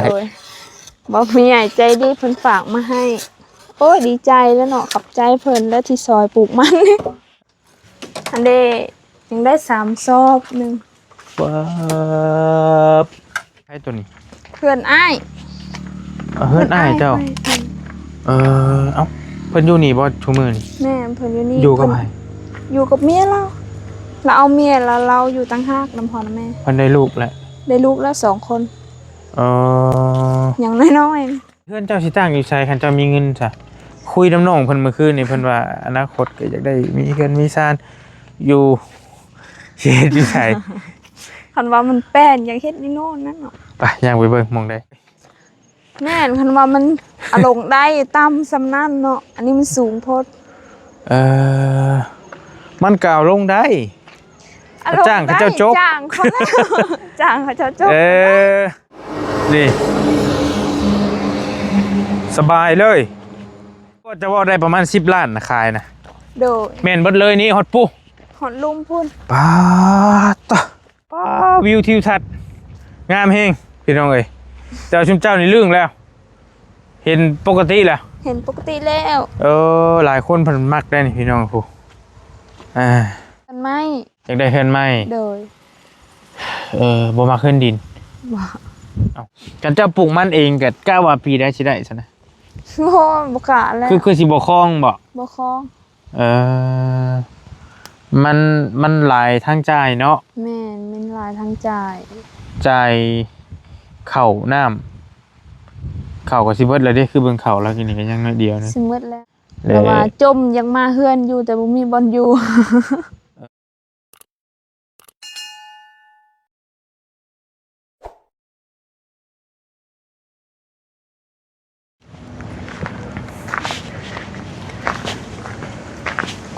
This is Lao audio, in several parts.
ໂດຍ ບໍ່ ຜູ້ໃຫຍ່ໃຈດີເພິ່ນຝາກມາໃຫ້. ໂອ້ຍ ດີໃຈແລ້ວເນາະ ຂອບໃຈເພິ່ນແລ້ວທີ່ຊ່ອຍປູກມັນ. ອັນເດ ຍັງໄດ້ສາມຊອບໜຶ່ງ. ປາບ ໃຜຕົວນີ້? ເພື່ອນອ້າຍ. ເອີ ເພື່ອນອ້າຍເຈົ້າ. ເອີ ເອົ້າ ເພິ່ນຢູ່ນີ້ບໍ່ຊຸມື້ນີ້? ແມ່ນ ເພິ່ນຢູ່ນີ້. ຢູ່ກັບໃຜ? ຢູ່ກັບເມຍລາວ. ລາວເອົາເມຍ ແລ້ວລາວຢູ່ຕ່າງຫາກນຳພໍ່ນຳແມ່. ເພິ່ນໄດ້ລູກແລ້ວ? ໄດ້ລູກແລ້ວສອງຄົນ. ເອີ ຍັງນ້ອຍໆ. ເຮືອນເຈົ້າຊິຕັ້ງຢູ່ໃສ ຄັນເຈົ້າມີເງິນຊະ? ຄຸຍນຳນ້ອງເພິ່ນມື້ຄືນນີ້ ເພິ່ນວ່າອະນາຄົດກໍຢາກໄດ້ມີເຮືອນມີຊານຢູ່ ຊິເຮັດຢູ່ໃສ? ຄັນວ່າມັນແປນ ຢາກເຮັດຢູ່ໂນ່ນນັ້ນເນາະ. ໄປ ຍ່າງໄປເບິ່ງໝ່ອງໃດ. ແມ່ນ ຄັນວ່າມັນອາລົງໄດ້ຕ່ຳສ່ຳນັ້ນເນາະ ອັນນີ້ມັນສູງໂພດ. ເອີ ມັນກໍເອົາລົງໄດ້. ອາລົງໄດ້ ຈ້າງເຂົາເຈົ້າຈົກ ຈ້າງເຂົາເຈົ້າ ຈ້າງເຂົາເຈົ້າຈົກ. ເອີ ນີ້ ສະບາຍເລີຍ. ກໍຈະເວົ້າໄດ້ປະມານສິບລ້ານນະ ຂາຍນະ. ໂດຍ ແມ່ນເບິດເລີຍນີ້ ຮອດປູ້ ຮອດລຸ່ມພຸ້ນ. ປາດຕະ ປາດ ວິວທິວທັດງາມແຮງພີ່ນ້ອງເອີຍ. ແຕ່ວ່າຊຸມເຈົ້ານີ້ລຶ້ງແລ້ວ ເຫັນປົກກະຕິແລ້ວ. ເຫັນປົກກະຕິແລ້ວ. ເອີ ຫຼາຍຄົນເພິ່ນມັກໄດ໋ນີ້ພີ່ນ້ອງ. ຜູ້ ອ່າ ເຮືອນໄມ້ ຢາກໄດ້ເຮືອນໃໝ່. ໂດຍ ເອີ ບໍ່ມັກເຮືອນດິນ. ບໍ່ ເອົ້າ ຄັນເຈົ້າປູກມັນເອງກໍກະວ່າປີໃດຊິໄດ້ຊັ້ນນະ? ໂອ້ ບໍ່ກະແລ້ວ. ຄື ຄືຊິບໍ່ຄ່ອງບໍ? ບໍ່ຄ່ອງ. ເອີ ມັນ ມັນຫຼາຍທາງຈ່າຍເນາະ. ແມ່ນ ມັນຫຼາຍທາງຈ່າຍ. ຈ່າຍເຂົ້ານ້ຳ ເຂົ້າກໍຊິເບິດແລ້ວເດ້. ຄືເບິ່ງເຂົ້າລາວກິນນີ້ກໍຍັງໜ້ອຍດຽວໜຶ່ງ ຊິເບິດແລ້ວ. ແຕ່ວ່າຈົ່ມຢາກມາເຮືອນຢູ່ ແຕ່ບໍ່ມີບ່ອນຢູ່.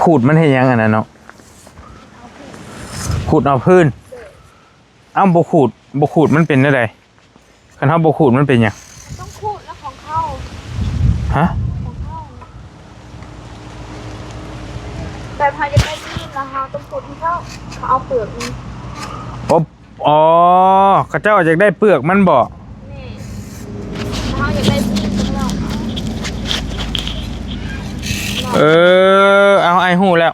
ຂູດມັນເຮັດຫຍັງອັນນັ້ນເນາະ? ຂູດເອົາພື້ນ. ເອົ້າ ບໍ່ຂູດ ບໍ່ຂູດມັນເປັນແນວໃດ? ຄັນເຮົາບໍ່ຂູດມັນເປັນຫຍັງ? ຕ້ອງຂູດແລ້ວຂອງເຂົາ. ຮະ? ຂອງເຂົາ. ແບບເຮົາຢາກໄດ້ພື້ນແລ້ວເຮົາຕ້ອງຂູດໃຫ້ເຂົາ ເຂົາເອົາເປືອກມັນ. ໂອ ອໍ ເຂົາເຈົ້າຢາກໄດ້ເປືອກມັນບໍ? ແມ່ນ. ເຮົາຢາກໄດ້ພື້ນຂອງເຮົາ. ເອີ ເອົາ ອ້າຍຮູ້ແລ້ວ.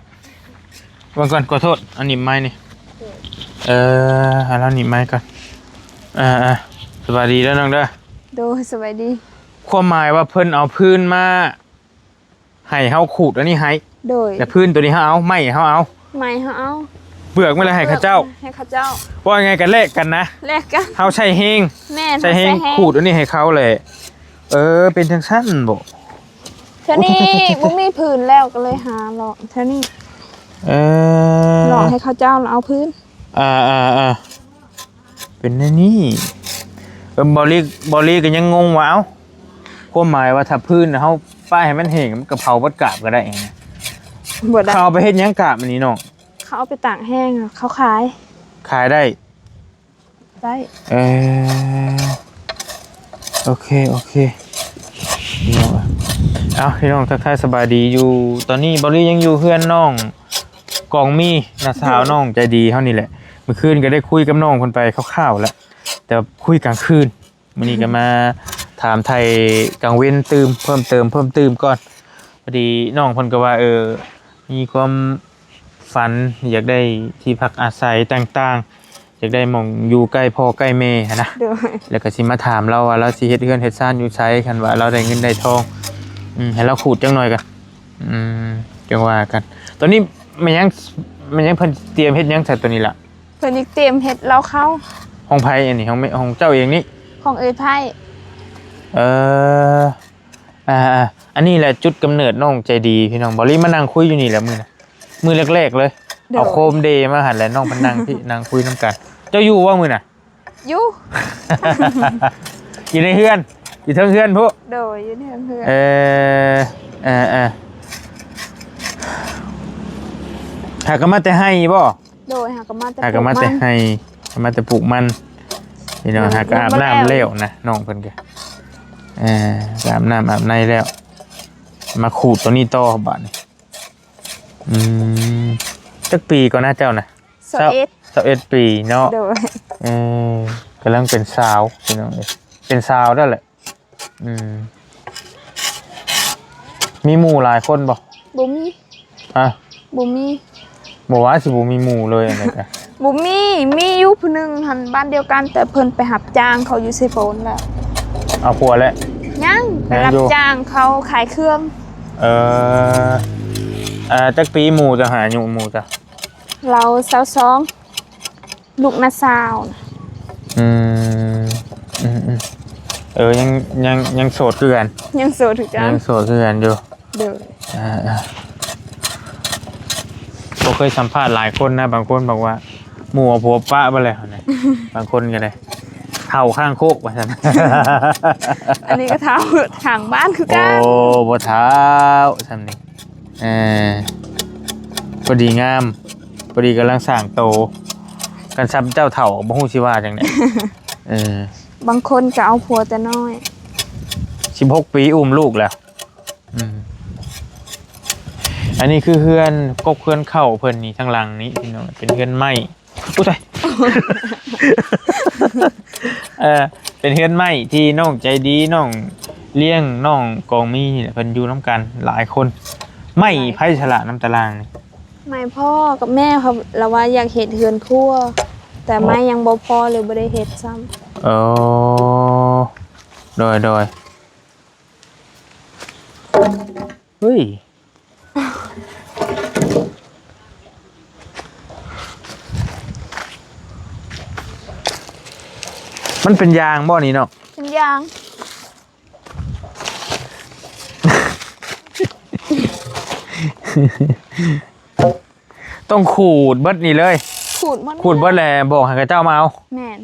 ເບິ່ງກ່ອນ ຂໍໂທດ ອັນນີ້ໄມ້ນີ້. ເອີ ໃຫ້ລາວນີ້ໄມ້ກ່ອນ. ອ່າ ສະບາຍດີເດີນ້ອງເດີ. ໂດຍ ສະບາຍດີ. ຄວາມໝາຍວ່າເພິ່ນເອົາພື້ນມາໃຫ້ເຮົາຂູດອັນນີ້ໃຫ້. ໂດຍ. ແລ້ວພື້ນໂຕນີ້ເຮົາເອົາ ໄມ້ເຮົາເອົາ. ໄມ້ເຮົາເອົາ. ເປືອກມັນລະໃຫ້ເຂົາເຈົ້າ. ໃຫ້ເຂົາເຈົ້າ. ເວົ້າງ່າຍໆກໍແລກກັນນະ. ແລກກັນ. ເຮົາໃຊ້ແຮງ. ແມ່ນ. ໃຊ້ແຮງຂູດອັນນີ້ໃຫ້ເຂົາແຫຼະ. ເອີ ເປັນຈັ່ງຊັ້ນບໍ? ແຖວນີ້ ໂອ້ ໂທ້ໆໆໆ ບໍ່ມີພື້ນແລ້ວ ກໍເລີຍຫາເລາະແຖວນີ້. ເອີ ເລາະໃຫ້ເຂົາເຈົ້າແລ້ວເອົາພື້ນ. ອ່າໆໆ ເປັນແນວນີ້. ເອີ ເບົາລີ ເບົາລີກໍຍັງງົງວ່າ ເອົ້າ ຄວາມໝາຍວ່າຖ້າພື້ນເຮົາປ້າຍໃຫ້ມັນແຫ້ງ ມັນກໍເຜົາເບິດກາບກໍໄດ້. ບໍ່ໄດ້. ເຂົາເອົາໄປເຮັດຫຍັງກາບອັນນີ້ນ້ອງ? ເຂົາເອົາໄປຕາກແຫ້ງ ເຂົາຂາຍ. ຂາຍໄດ້. ໄດ້. ເອີ ໂອເຄ ໂອເຄ ພີ່ນ້ອງ. ເອົ້າ ພີ່ນ້ອງ ທັກທາຍສະບາຍດີຢູ່. ຕອນນີ້ເບົາລີຍັງຢູ່ເຮືອນນ້ອງກອງມີ ນ້າສາວ ໂດຍ ນ້ອງໃຈດີເຮົານີ້ແຫຼະ. ມື້ຄືນກໍໄດ້ຄຸຍກັບນ້ອງເພິ່ນໄປຄ່າວໆແລ້ວ ແຕ່ຄຸຍກາງຄືນ. ມື້ນີ້ກໍມາຖາມໄຖ່ກາງເວັນຕື່ມ ເພີ່ມເຕີມ ເພີ່ມຕື່ມກ່ອນ. ພໍດີນ້ອງເພິ່ນກໍວ່າ ເອີ ມີຄວາມຝັນຢາກໄດ້ທີ່ພັກອາໄສຕ່າງໆ ຢາກໄດ້ໝ່ອງຢູ່ໃກ້ພໍ່ໃກ້ແມ່ຫັ້ນນະ. ໂດຍ. ແລ້ວກໍຊິມາຖາມລາວວ່າລາວຊິເຮັດເຮືອນເຮັດຊານຢູ່ໃສ ຄັນວ່າລາວໄດ້ເງິນໄດ້ທອງ. ອືມ ໃຫ້ລາວຂູດຈັກໜ່ອຍກ່ອນ. ອືມ ຈັ່ງວ່າກັນ. ຕອນນີ້ແມ່ນຫຍັງ ແມ່ນຫຍັງເພິ່ນຕຽມເຮັດຫຍັງໃສ່ໂຕນີ້ລະ? ເພິ່ນອີກຕຽມເຮັດເຫຼົ້າເຂົ້າ. ຂອງໃຜອັນນີ້? ຂອງແມ່ ຂອງເຈົ້າເອງນີ້? ຂອງເອື້ອຍໃພ້. ເອີ ອ່າໆ ອັນນີ້ແຫຼະຈຸດກຳເນີດນ້ອງໃຈດີພີ່ນ້ອງ. ເບົາລີມານັ່ງຄຸຍຢູ່ນີ້ແຫຼະມື້ນະ ມື້ແລກໆເລີຍ. ໂດຍ. ເອົາໂຄມເດມາຫັ້ນແຫຼະ ນ້ອງເພິ່ນນັ່ງພີ້ ນັ່ງຄຸຍນຳກັນ. ເຈົ້າຢູ່ບໍ່ມື້ນະ? ຢູ່ ຢູ່ໃນເຮືອນ ຢູ່ເທິງເຮືອນພຸ້ນ. ໂດຍ ຢູ່ເທິງເຮືອນ. ເອີ ເອີໆ ຫາກໍມາແຕ່ໄຮ່ບໍ່? ໂດຍ ຫາກໍມາແຕ່ ຫາກໍມາແຕ່ໄຮ່ ມາແຕ່ປູກມັນ. ພີ່ນ້ອງ ໂດຍ ຫາກໍອາບນ້ຳແລ້ວນະ ນ້ອງເພິ່ນກໍ ເອີ ອາບນ້ຳອາບໃນແລ້ວ ມາຂູດຕົວນີ້ຕໍ່ບາດນີ້. ອືມ ຈັກປີກ່ອນນະເຈົ້ານະ? ຊາວເອັດ ຊາວເອັດປີເນາະ. ໂດຍ. ເອີ ກຳລັງເປັນສາວພີ່ນ້ອງເອີຍ. ເປັນສາວແລ້ວແຫຼະ. ອືມ ມີໝູ່ຫຼາຍຄົນບໍ່? ບໍ່ມີ. ຮະ? ບໍ່ມີ. ບໍ່ວ່າຊິບໍ່ມີໝູ່ເລີຍ ອັນນັ້ນກະ ບໍ່ມີ. ມີຢູ່ຜູ້ໜຶ່ງຫັ້ນ ບ້ານດຽວກັນ ແຕ່ເພິ່ນໄປຮັບຈ້າງເຂົາຢູ່ເຊໂປນແລ້ວ. ເອົາຜົວແລ້ວ? ຍັງ ໄປຮັບຈ້າງເຂົາຂາຍເຄື່ອງ. ເອີ ເອີ ຈັກປີໝູ່ເຈົ້າຫາ ອາຍຸໝູ່ເຈົ້າ? ລາວຊາວສອງ ລູກນ້າສາວນະ. ອືມ ອືມໆ ເອີ ຍັງ ຍັງ ຍັງໂສດຄືກັນ. ຍັງໂສດຄືກັນ. ຍັງໂສດຄືກັນຢູ່. ໂດຍ. ອ່າໆ ບໍ່ເຄີຍສຳພາດຫຼາຍຄົນນະ ບາງຄົນບອກວ່າ ໝູ່ເອົາຜົວປະໄປແລ້ວນະ ບາງຄົນກໍໄດ້ ເຖົ້າຂ້າງໂຄກວ່າຊັ້ນ. ອັນນີ້ກໍເຖົ້າຂ້າງບ້ານຄືກັນ. ໂອ້ ບໍ່ເຖົ້າຊ່ຳນີ້. ເອີ ພໍດີງາມ ພໍດີກຳລັງສ້າງໂຕ. ຄັນຊ່ຳເຈົ້າເຖົ້າບໍ່ຮູ້ຊິວ່າຈັ່ງໃດ. ເອີ ບາງຄົນກໍເອົາຜົວແຕ່ນ້ອຍ. ສິບຫົກປີ ອຸ້ມລູກແລ້ວ. ອືມ ອັນນີ້ຄືເຮືອນ ກົກເຮືອນເຂົ້າເພິ່ນນີ້ ທາງຫຼັງນີ້ພີ່ນ້ອງ ເປັນເຮືອນໄມ້. ອຸ້ຍ ຕາຍ. ເອີ ເປັນເຮືອນໄມ້ທີ່ນ້ອງໃຈດີ ນ້ອງລ້ຽງ ນ້ອງກອງມີນີ້ແຫຼະ ເພິ່ນຢູ່ນຳກັນຫຼາຍຄົນ. ໄມ້ໃຜສະລະນຳຕາລ່າງນີ້? ໄມ້ພໍ່ກັບແມ່ເຂົາ ລະວ່າຢາກເຮັດເຮືອນຄົວ ແຕ່ໄມ້ຍັງບໍ່ພໍ ເລີຍບໍ່ໄດ້ເຮັດຊ້ຳ. ໂອ້ ໂດຍໆ. ເຮີ້ຍ ມັນເປັນຢາງບໍ່ນີ້ເນາະ? ເປັນຢາງ. ຕ້ອງຂູດເບິດນີ້ເລີຍ. ຂູດໝົດ ຂູດເບິດແລ້ວບອກໃຫ້ເຂົາເຈົ້າມາເອົາ. ແມ່ນ.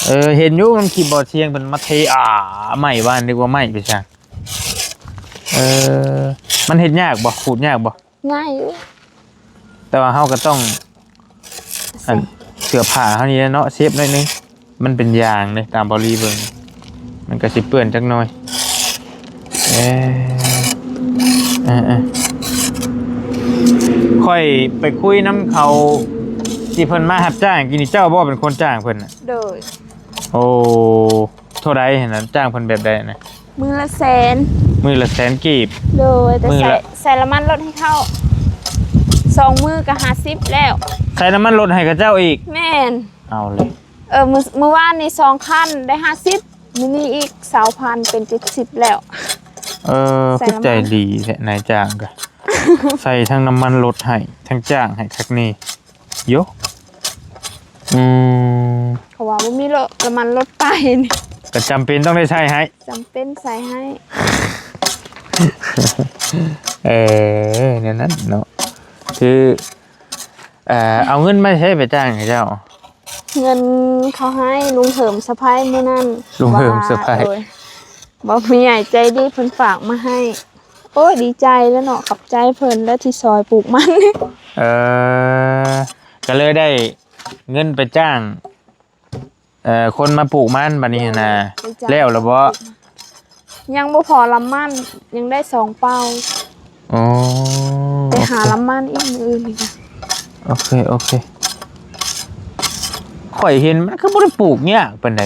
ເອີ ເຫັນຢູ່ນຳຄລິບບໍ່ ຊຽງເພິ່ນມາເທ ອາ ໄມ້ວ່າ ນຶກວ່າໄມ້ໄປຊະ. ເອີ ມັນເຮັດຍາກບໍ່? ຂູດຍາກບໍ່? ງ່າຍຢູ່ ແຕ່ວ່າເຮົາກໍຕ້ອງ ອັນ ເສື້ອຜ້າເຮົານີ້ແຫຼະເນາະ ເຊບໜ້ອຍໜຶ່ງ. ມັນເປັນຢາງເດ້ ຕາມເບົາລີເບິ່ງ ມັນກໍຊິເປື້ອນຈັກໜ້ອຍ. ເອີ ເອີໆ ຂ້ອຍໄປຄຸຍນຳເຂົາ ທີ່ເພິ່ນມາຮັບຈ້າງກີ້ນີ້ ເຈົ້າບໍ່ເປັນຄົນຈ້າງເພິ່ນນະ? ໂດຍ. ໂອ້ ເທົ່າໃດຫັ້ນນະ? ຈ້າງເພິ່ນແບບໃດນະ? ມື້ລະແສນ. ມື້ລະແສນກີບ. ໂດຍ ແຕ່ໃສ່ ມື້ລະ ໃສ່ນ້ຳມັນລົດໃຫ້ເຂົາ ສອງມື້ກໍຫ້າສິບແລ້ວ. ໃສ່ນ້ຳມັນລົດໃຫ້ເຂົາເຈົ້າອີກ? ແມ່ນ. ເອົາເລີຍ. ເອີ ມື້ ມື້ວານນີ້ສອງຄັນ ໄດ້ຫ້າສິບ ມື້ນີ້ອີກຊາວພັນ ເປັນເຈັດສິບແລ້ວ. ເອີ ຄືໃຈດີແທ້ ນາຍຈ້າງກະ ໃສ່ທັງນ້ຳມັນລົດໃຫ້ ທັງຈ້າງໃຫ້ຄັກແນ່. ໂຢ ອືມ ເຂົາວ່າບໍ່ມີລົດ ນ້ຳມັນລົດໄປນີ້ ກໍຈຳເປັນຕ້ອງໄດ້ໃຊ້ໃຫ້ ຈຳເປັນໃຊ້ໃຫ້. ເອີ ແນວນັ້ນເນາະ ຄື ເອີ ເອົາເງິນມາໃສໄປຈ້າງໃຫ້ເຈົ້າ? ເງິນເຂົາໃຫ້ ລຸງເຫີມສະໄພມື້ນັ້ນ ລຸງເຫີມສະໄພ ວ່າ ໂດຍ ວ່າຜູ້ໃຫຍ່ໃຈດີເພິ່ນຝາກມາໃຫ້. ໂອ້ຍ ດີໃຈແລ້ວເນາະ ຂອບໃຈເພິ່ນແລ້ວທີ່ຊ່ອຍປູກມັນ. ເອີ ກໍເລີຍໄດ້ເງິນໄປຈ້າງ ເອີ ຄົນມາປູກມັນບັດນີ້ຫັ້ນນະ. ໂດຍ ໄປຈ້າງ ແລ້ວລະບໍ່? ຍັງບໍ່ພໍລຳມັນ ຍັງໄດ້ສອງເປົາ. ອໍ ໄປຫາລຳມັນອີກມື້ອື່ນນີ້. ໂອເຄ ໂອເຄ. ຂ້ອຍເຫັນມັນຄືບໍ່ໄດ້ປູກຍາກປານໃດ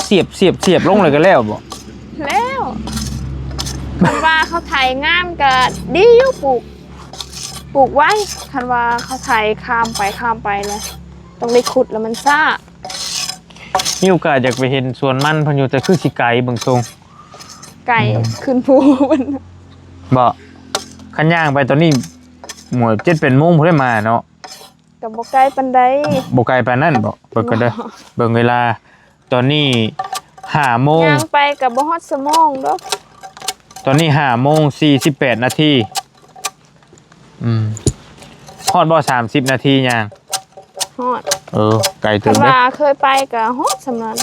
ສຽບ ສຽບ ສຽບລົງແລ້ວກໍແລ້ວບໍ? ແລ້ວ ຄັນວ່າເຂົາໄຖງາມກໍດີຢູ່ ປູກ ປູກໄວ. ຄັນວ່າເຂົາໄຖຂ້າມໄປຂ້າມໄປແລ້ວ ຕ້ອງໄດ້ຂຸດ ແລ້ວມັນຊ້າ. ມີໂອກາດຢາກໄປເຫັນສວນມັນເພິ່ນຢູ່ ແຕ່ຄືຊິໄກເບິ່ງຊົງ. ໄກ ອືມ ຂຶ້ນພູພຸ້ນບໍ? ຄັນຍ່າງໄປຕອນນີ້ ໂອ້ຍ ເຈັດແປດໂມງພຸ້ນໄດ້ມາເນາະ. ກໍບໍ່ໄກປານໃດ. ບໍ່ໄກປານນັ້ນບໍ? ເບິ່ງກ່ອນເດີ ບໍ່ ເບິ່ງເວລາ ຕອນນີ້ຫ້າໂມງ ຍ່າງໄປກໍບໍ່ຮອດຊົ່ວໂມງດອກ. ຕອນນີ້ຫ້າໂມງສີ່ສິບແປດນາທີ. ອືມ ຮອດບໍ່ ສາມສິບນາທີຍ່າງ? ຮອດ. ເອີ ໄກເຕີບເດ້. ຄັນວ່າເຄີຍໄປກໍຮອດສ່ຳນັ້ນ.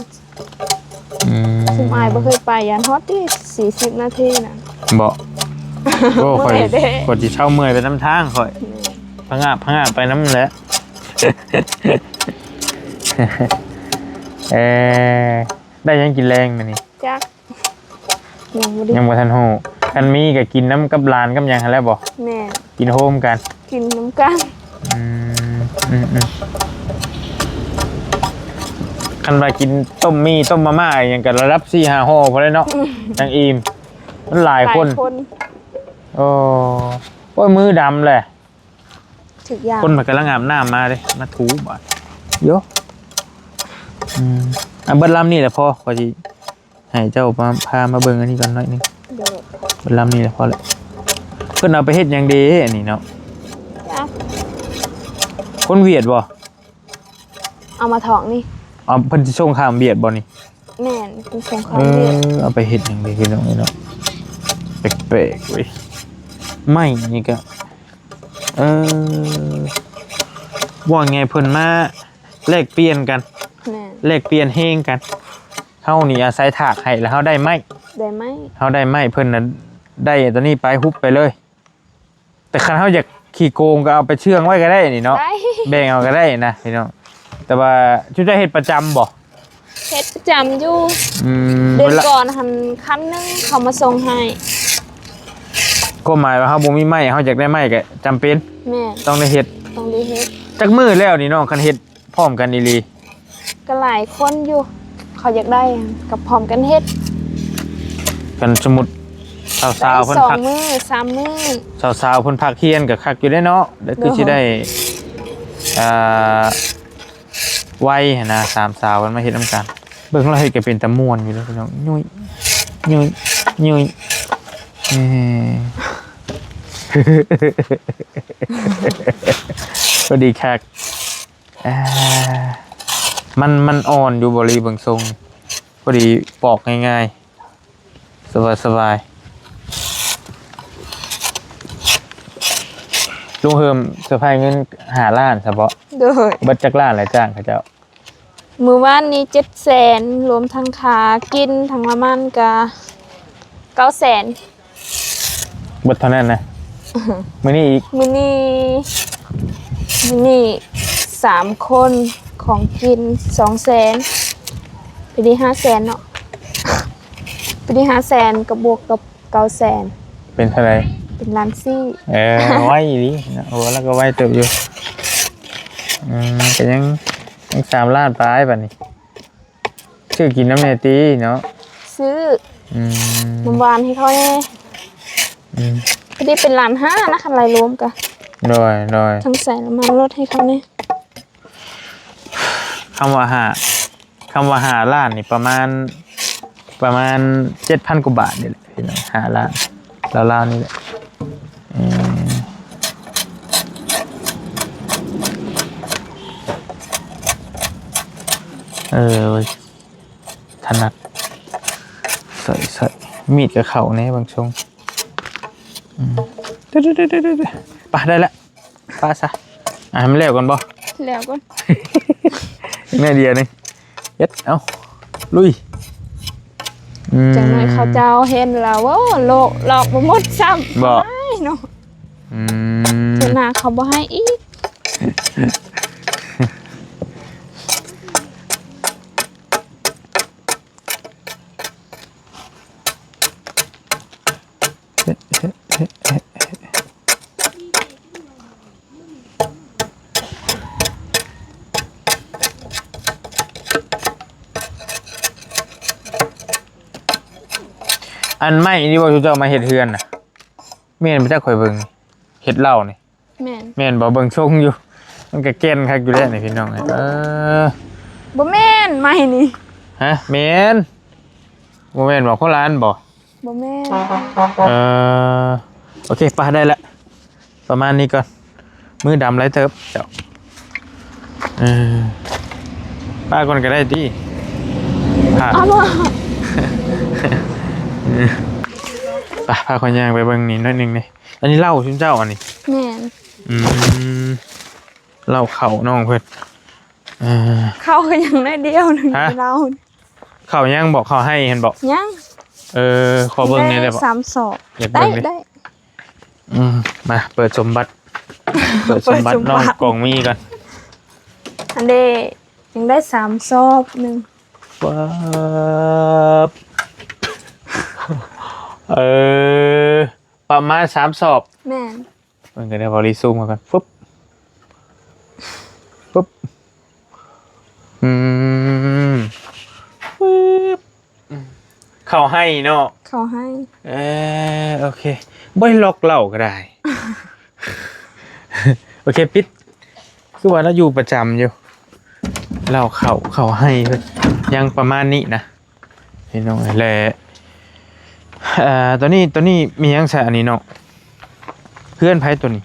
ອືມ ຊຸມອ້າຍບໍ່ເຄີຍໄປ ຢ້ານຮອດຕິ ສີ່ສິບນາທີນະ. ບໍ່ ໂອ້ ຂ້ອຍ ເມື່ອຍເດ້ ຂ້ອຍຊິເຊົາເມື່ອຍໄປນຳທາງຂ້ອຍ. ອືມ ພະງາບ ພະງາບໄປນຳແຫຼະ. ເອີ ໄດ້ຫຍັງກິນແລງມື້ນີ້? ຈັກ ຍັງບໍ່ໄດ້ ຍັງບໍ່ທັນຮູ້. ຄັນມີກໍກິນນຳກັບຫຼານກັບຫຍັງຫັ້ນແຫຼະບໍ? ແມ່ນ. ກິນໂຮມກັນ ກິນນຳກັນ. ອືມ ອືມ ອືມ. ຄັນວ່າກິນຕົ້ມໝີ່ຕົ້ມມາມ່າອີ່ຫຍັງກໍລະດັບສີ່ຫ້າຫໍ່ພຸ້ນແຫຼະເນາະ ຈັ່ງອີ່ມ ມັນຫຼາຍຄົນ ຫຼາຍຄົນ ໂອ້ ໂອ້ຍ ມືດຳແຫຼະ ຖືກຢາມ ຄົນມັນກຳລັງອາບນ້ຳມາເດ້ ມາຖູບາດ ໂຢ ອືມ ອ່ະ ເບິດລຳນີ້ແຫຼະພໍ ຂ້ອຍຊິໃຫ້ເຈົ້າພາ ພາມາເບິ່ງອັນນີ້ກ່ອນໜ້ອຍໜຶ່ງ ໂດຍ ເບິດລຳນີ້ແຫຼະພໍແຫຼະ ເພິ່ນເອົາໄປເຮັດຫຍັງເດ ອັນນີ້ເນາະ ຈັກ ຄົນຫວຽດບໍ່? ເອົາມາຖອກນີ້ ເອົາ ເພິ່ນຊິສົ່ງຂ້າມຫວຽດບໍ່ນີ້? ແມ່ນ ເພິ່ນສົ່ງຂ້າມຫວຽດ ເອີ ເອົາໄປເຮັດຫຍັງເດພີ່ນ້ອງເອີຍເນາະ ແປກໆເວີຍ ໄມ້ນີ້ກະ ເອີ ວ່າໄງເພິ່ນມາແລກປ່ຽນກັນ ແມ່ນ ແລກປ່ຽນແຮງກັນ ເຮົານີ້ອາໄສຖາກໃຫ້ ແລ້ວເຮົາໄດ້ໄມ້ ໄດ້ໄມ້ ເຮົາໄດ້ໄມ້ ເພິ່ນນະໄດ້ຕົວນີ້ໄປ ຮຸບໄປເລີຍ. ແຕ່ຄັນເຮົາຢາກຂີ້ໂກງກໍເອົາໄປເຊື່ອງໄວ້ກໍໄດ້ນີ້ເນາະ ໄດ້ ແບ່ງເອົາກໍໄດ້ນະພີ່ນ້ອງ ແຕ່ວ່າຈຸເຈົ້າເຮັດປະຈຳບໍ່? ເຮັດປະຈຳຢູ່ ອືມ ເດືອນກ່ອນຫັ້ນຄັນໜຶ່ງເຂົາມາສົ່ງໃຫ້ ຄວາມໝາຍວ່າເຮົາບໍ່ມີໄມ້ ເຮົາຢາກໄດ້ໄມ້ກໍຈຳເປັນ ແມ່ນ ຕ້ອງໄດ້ເຮັດ ຕ້ອງໄດ້ເຮັດ ຈັກມື້ແລ້ວນີ້ນ້ອງ ຄັນເຮັດ ພ້ອມກັນອີ່ຫຼີ ກໍຫຼາຍຄົນຢູ່ ເຂົາຢາກໄດ້ກໍພ້ອມກັນເຮັດ ຄັນສົມມຸດສາວໆເພິ່ນພັກ ໄດ້ສອງມື້ສາມມື້ ສາວໆເພິ່ນພັກຮຽນກໍຄັກຢູ່ເດ້ເນາະ ແລ້ວຄືຊິໄດ້ ໂດຍ ອ່າ ໄວຫັ້ນນະ ສາມສາວເພິ່ນມາເຮັດນຳກັນ ເບິ່ງລາວເຮັດກໍເປັນຕາມ່ວນຢູ່ເດ້ພີ່ນ້ອງ ຍຸ້ຍ ຍຸ້ຍ ຍຸ້ຍ ເອີ ພໍດີຄັກ. ອ່າ ມັນ ມັນອ່ອນຢູ່ບໍລີເບິ່ງຊົງ ພໍດີປອກງ່າຍໆ ສະບາຍໆ ລຸງເຮີມເຊີໄພເງິນຫ້າລ້ານຊະເບາະ ໂດຍ ເບິດຈັກລ້ານແລ້ວຈ້າງເຂົາເຈົ້າ? ມື້ວານນີ້ເຈັດແສນ ລວມທັງຄ່າກິນທັງນ້ຳມັນກະເກົ້າແສນ. ເບິດເທົ່ານັ້ນນະ ມື້ນີ້ອີກ ມື້ນີ້ ມື້ນີ້ສາມຄົນ ຂອງກິນສອງແສນ ພໍດີຫ້າແສນເນາະ ພໍດີຫ້າແສນ ກໍບວກກັບເກົ້າແສນ ເປັນເທົ່າໃດ? ເປັນລ້ານສີ່. ເອີ ໄວອີ່ຫຼີເນາະ ໂອ້ ລາວກໍໄວເຕີບຢູ່ ອືມ ກໍຍັງ ຍັງສາມລ້ານປາຍບາດນີ້. ຊື້ກິນນຳແດ່ຕິເນາະ ຊື້ ອືມ ນ້ຳຫວານໃຫ້ເຂົາແດ່ ອືມ ພໍດີເປັນລ້ານຫ້ານະ ຄັນໄລ່ລວມກະ ໂດຍ ໂດຍ ທັງໃສ່ນ້ຳມັນລົດໃຫ້ເຂົາແດ່ ຄຳວ່າຫ້າ ຄຳວ່າຫ້າລ້ານນີ້ປະມານ ປະມານເຈັດພັນກວ່າບາດນີ້ແຫຼະພີ່ນ້ອງ ຫ້າລ້ານ ລາວໆນີ້ແຫຼະ ເອີ ເອີ ຖະໜັດ ໃສ່ ໃສ່ ມີດກໍເຂົ້າແດ່ບາງຊ່ວງ ອືມ ໄປ ໄດ້ລະ ປະຊະ ອ່ະ ໃຫ້ມັນແລ້ວກ່ອນບໍ່? ແລ້ວກ່ອນ ໜ້ອຍດຽວໜຶ່ງ ເຮັດ ເອົາ ລຸຍ ອືມ ຈັກໜ້ອຍເຂົາເຈົ້າເຫັນລາວ ໂອ້ ໂລກ ຫຼອກບໍ່ໝົດຊ້ຳ ບໍ່ ເນາະ ອືມ ເທື່ອໜ້າເຂົາບໍ່ໃຫ້ອີກ. ອັນໄມ້ນີ້ບໍ່ ເຈົ້າມາເຮັດເຮືອນນະ ແມ່ນບໍ່ຈັກ ຂ້ອຍເບິ່ງ ເຮັດເຫຼົ້ານີ້ ແມ່ນ ແມ່ນບໍ່? ເບິ່ງຊົງຢູ່ ມັນກະແກ່ນຄັກຢູ່ແລ້ວນີ້ພີ່ນ້ອງເອີຍ ເອີ ບໍ່ແມ່ນ ໄມ້ນີ້ ຮະ ແມ່ນ ບໍ່ແມ່ນບໍ່? ຄົນລະອັນບໍ່? ບໍ່ແມ່ນ ເອີ ໂອເຄ ປະ ໄດ້ລະ ປະມານນີ້ກ່ອນ ມືດຳຫຼາຍເຕີບເຈົ້າ ເອີ ປະກ່ອນກໍໄດ້ຕິ ພາ ເອົາບໍ່ ໄປ ພາຂ້ອຍຍ່າງໄປເບິ່ງນີ້ໜ້ອຍໜຶ່ງນີ້ ອັນນີ້ເຫຼົ້າຊຸມເຈົ້າອັນນີ້ ແມ່ນ ອືມ ເຫຼົ້າເຂົ້ານ້ອງເພິ່ນ ເອີ ເຂົ້າກໍຍັງໜ້ອຍດຽວໜຶ່ງ ຮະ ເຫຼົ້າ ເຂົ້າຍັງບໍ່? ເຂົ້າໄຮ່ຫັ້ນບໍ່? ຍັງ ເອີ ຂໍເບິ່ງແດ່ໄດ້ບໍ່? ສາມສອບ ຢາກເບິ່ງເດ້ ໄດ້ ອືມ ມາ ເປີດສົມບັດ ເປີດສົມບັດ ເປີດສົມບັດ ນ້ອງກອງມີກ່ອນ ອັນເດ ຍັງໄດ້ສາມສອບໜຶ່ງ ປຶບ ເອີ ປະມານສາມສອບ ແມ່ນ ເບິ່ງກັນເດີ ເອົາລີຊູມເອົາກັນ ຟຶບ ຟຶບ ອືມ ປຶບ ເຂົ້າໄຮ່ເນາະ ເຂົ້າໄຮ່. ເອີ ໂອເຄ ບໍ່ໄດ້ລັອກເຫຼົ້າກໍໄດ້. ໂອເຄ ປິດ. ຄືວ່າລາວຢູ່ປະຈຳຢູ່ ເຫຼົ້າເຂົ້າ ເຂົ້າໄຮ່ເພິ່ນ ຍັງປະມານນີ້ນະ ພີ່ນ້ອງເອີຍ. ແລະ ເອີ ໂຕນີ້ ໂຕນີ້ມີຫຍັງຊະ ອັນນີ້ເນາະ? ເຮືອນໃຜໂຕນີ້?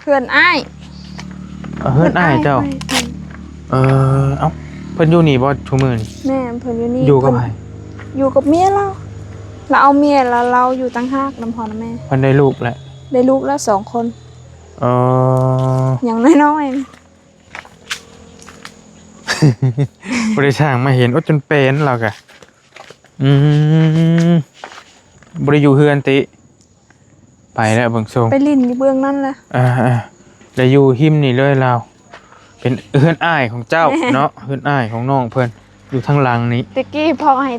ເຮືອນອ້າຍ. ເອີ ເຮືອນອ້າຍເຈົ້າ. ເອີ ເອົ້າ ເພິ່ນຢູ່ນີ້ບໍ່ທຸກມື້ນີ້? ແມ່ນ ເພິ່ນຢູ່ນີ້. ຢູ່ກັບໃຜ? ຢູ່ກັບເມຍລາວ. ລາວເອົາເມຍແລ້ວ ລາວຢູ່ຕ່າງຫາກນຳພໍ່ນຳແມ່. ເພິ່ນໄດ້ລູກແລ້ວ? ໄດ້ລູກແລ້ວສອງຄົນ. ເອີ ຍັງນ້ອຍໆ. ບໍ່ໄດ້ຊ່າງມາເຫັນ ໂອ້ ຈົນເປັນລາວກະ. ອືມ ບໍ່ໄດ້ຢູ່ເຮືອນຕິ? ໄປແລ້ວເບິ່ງຊົງ ໄປຫຼິ້ນຢູ່ເບື້ອງນັ້ນແຫຼະ. ອ່າໆ ແລ້ວຢູ່ຮິມນີ້ເລີຍລາວ ເປັນເຮືອນອ້າຍຂອງເຈົ້າເນາະ. ເຮືອນອ້າຍຂອງນ້ອງເພິ່ນຢູ່ທາງຫຼັງນີ້. ແຕ່ກີ້ພໍ່ໃຫ້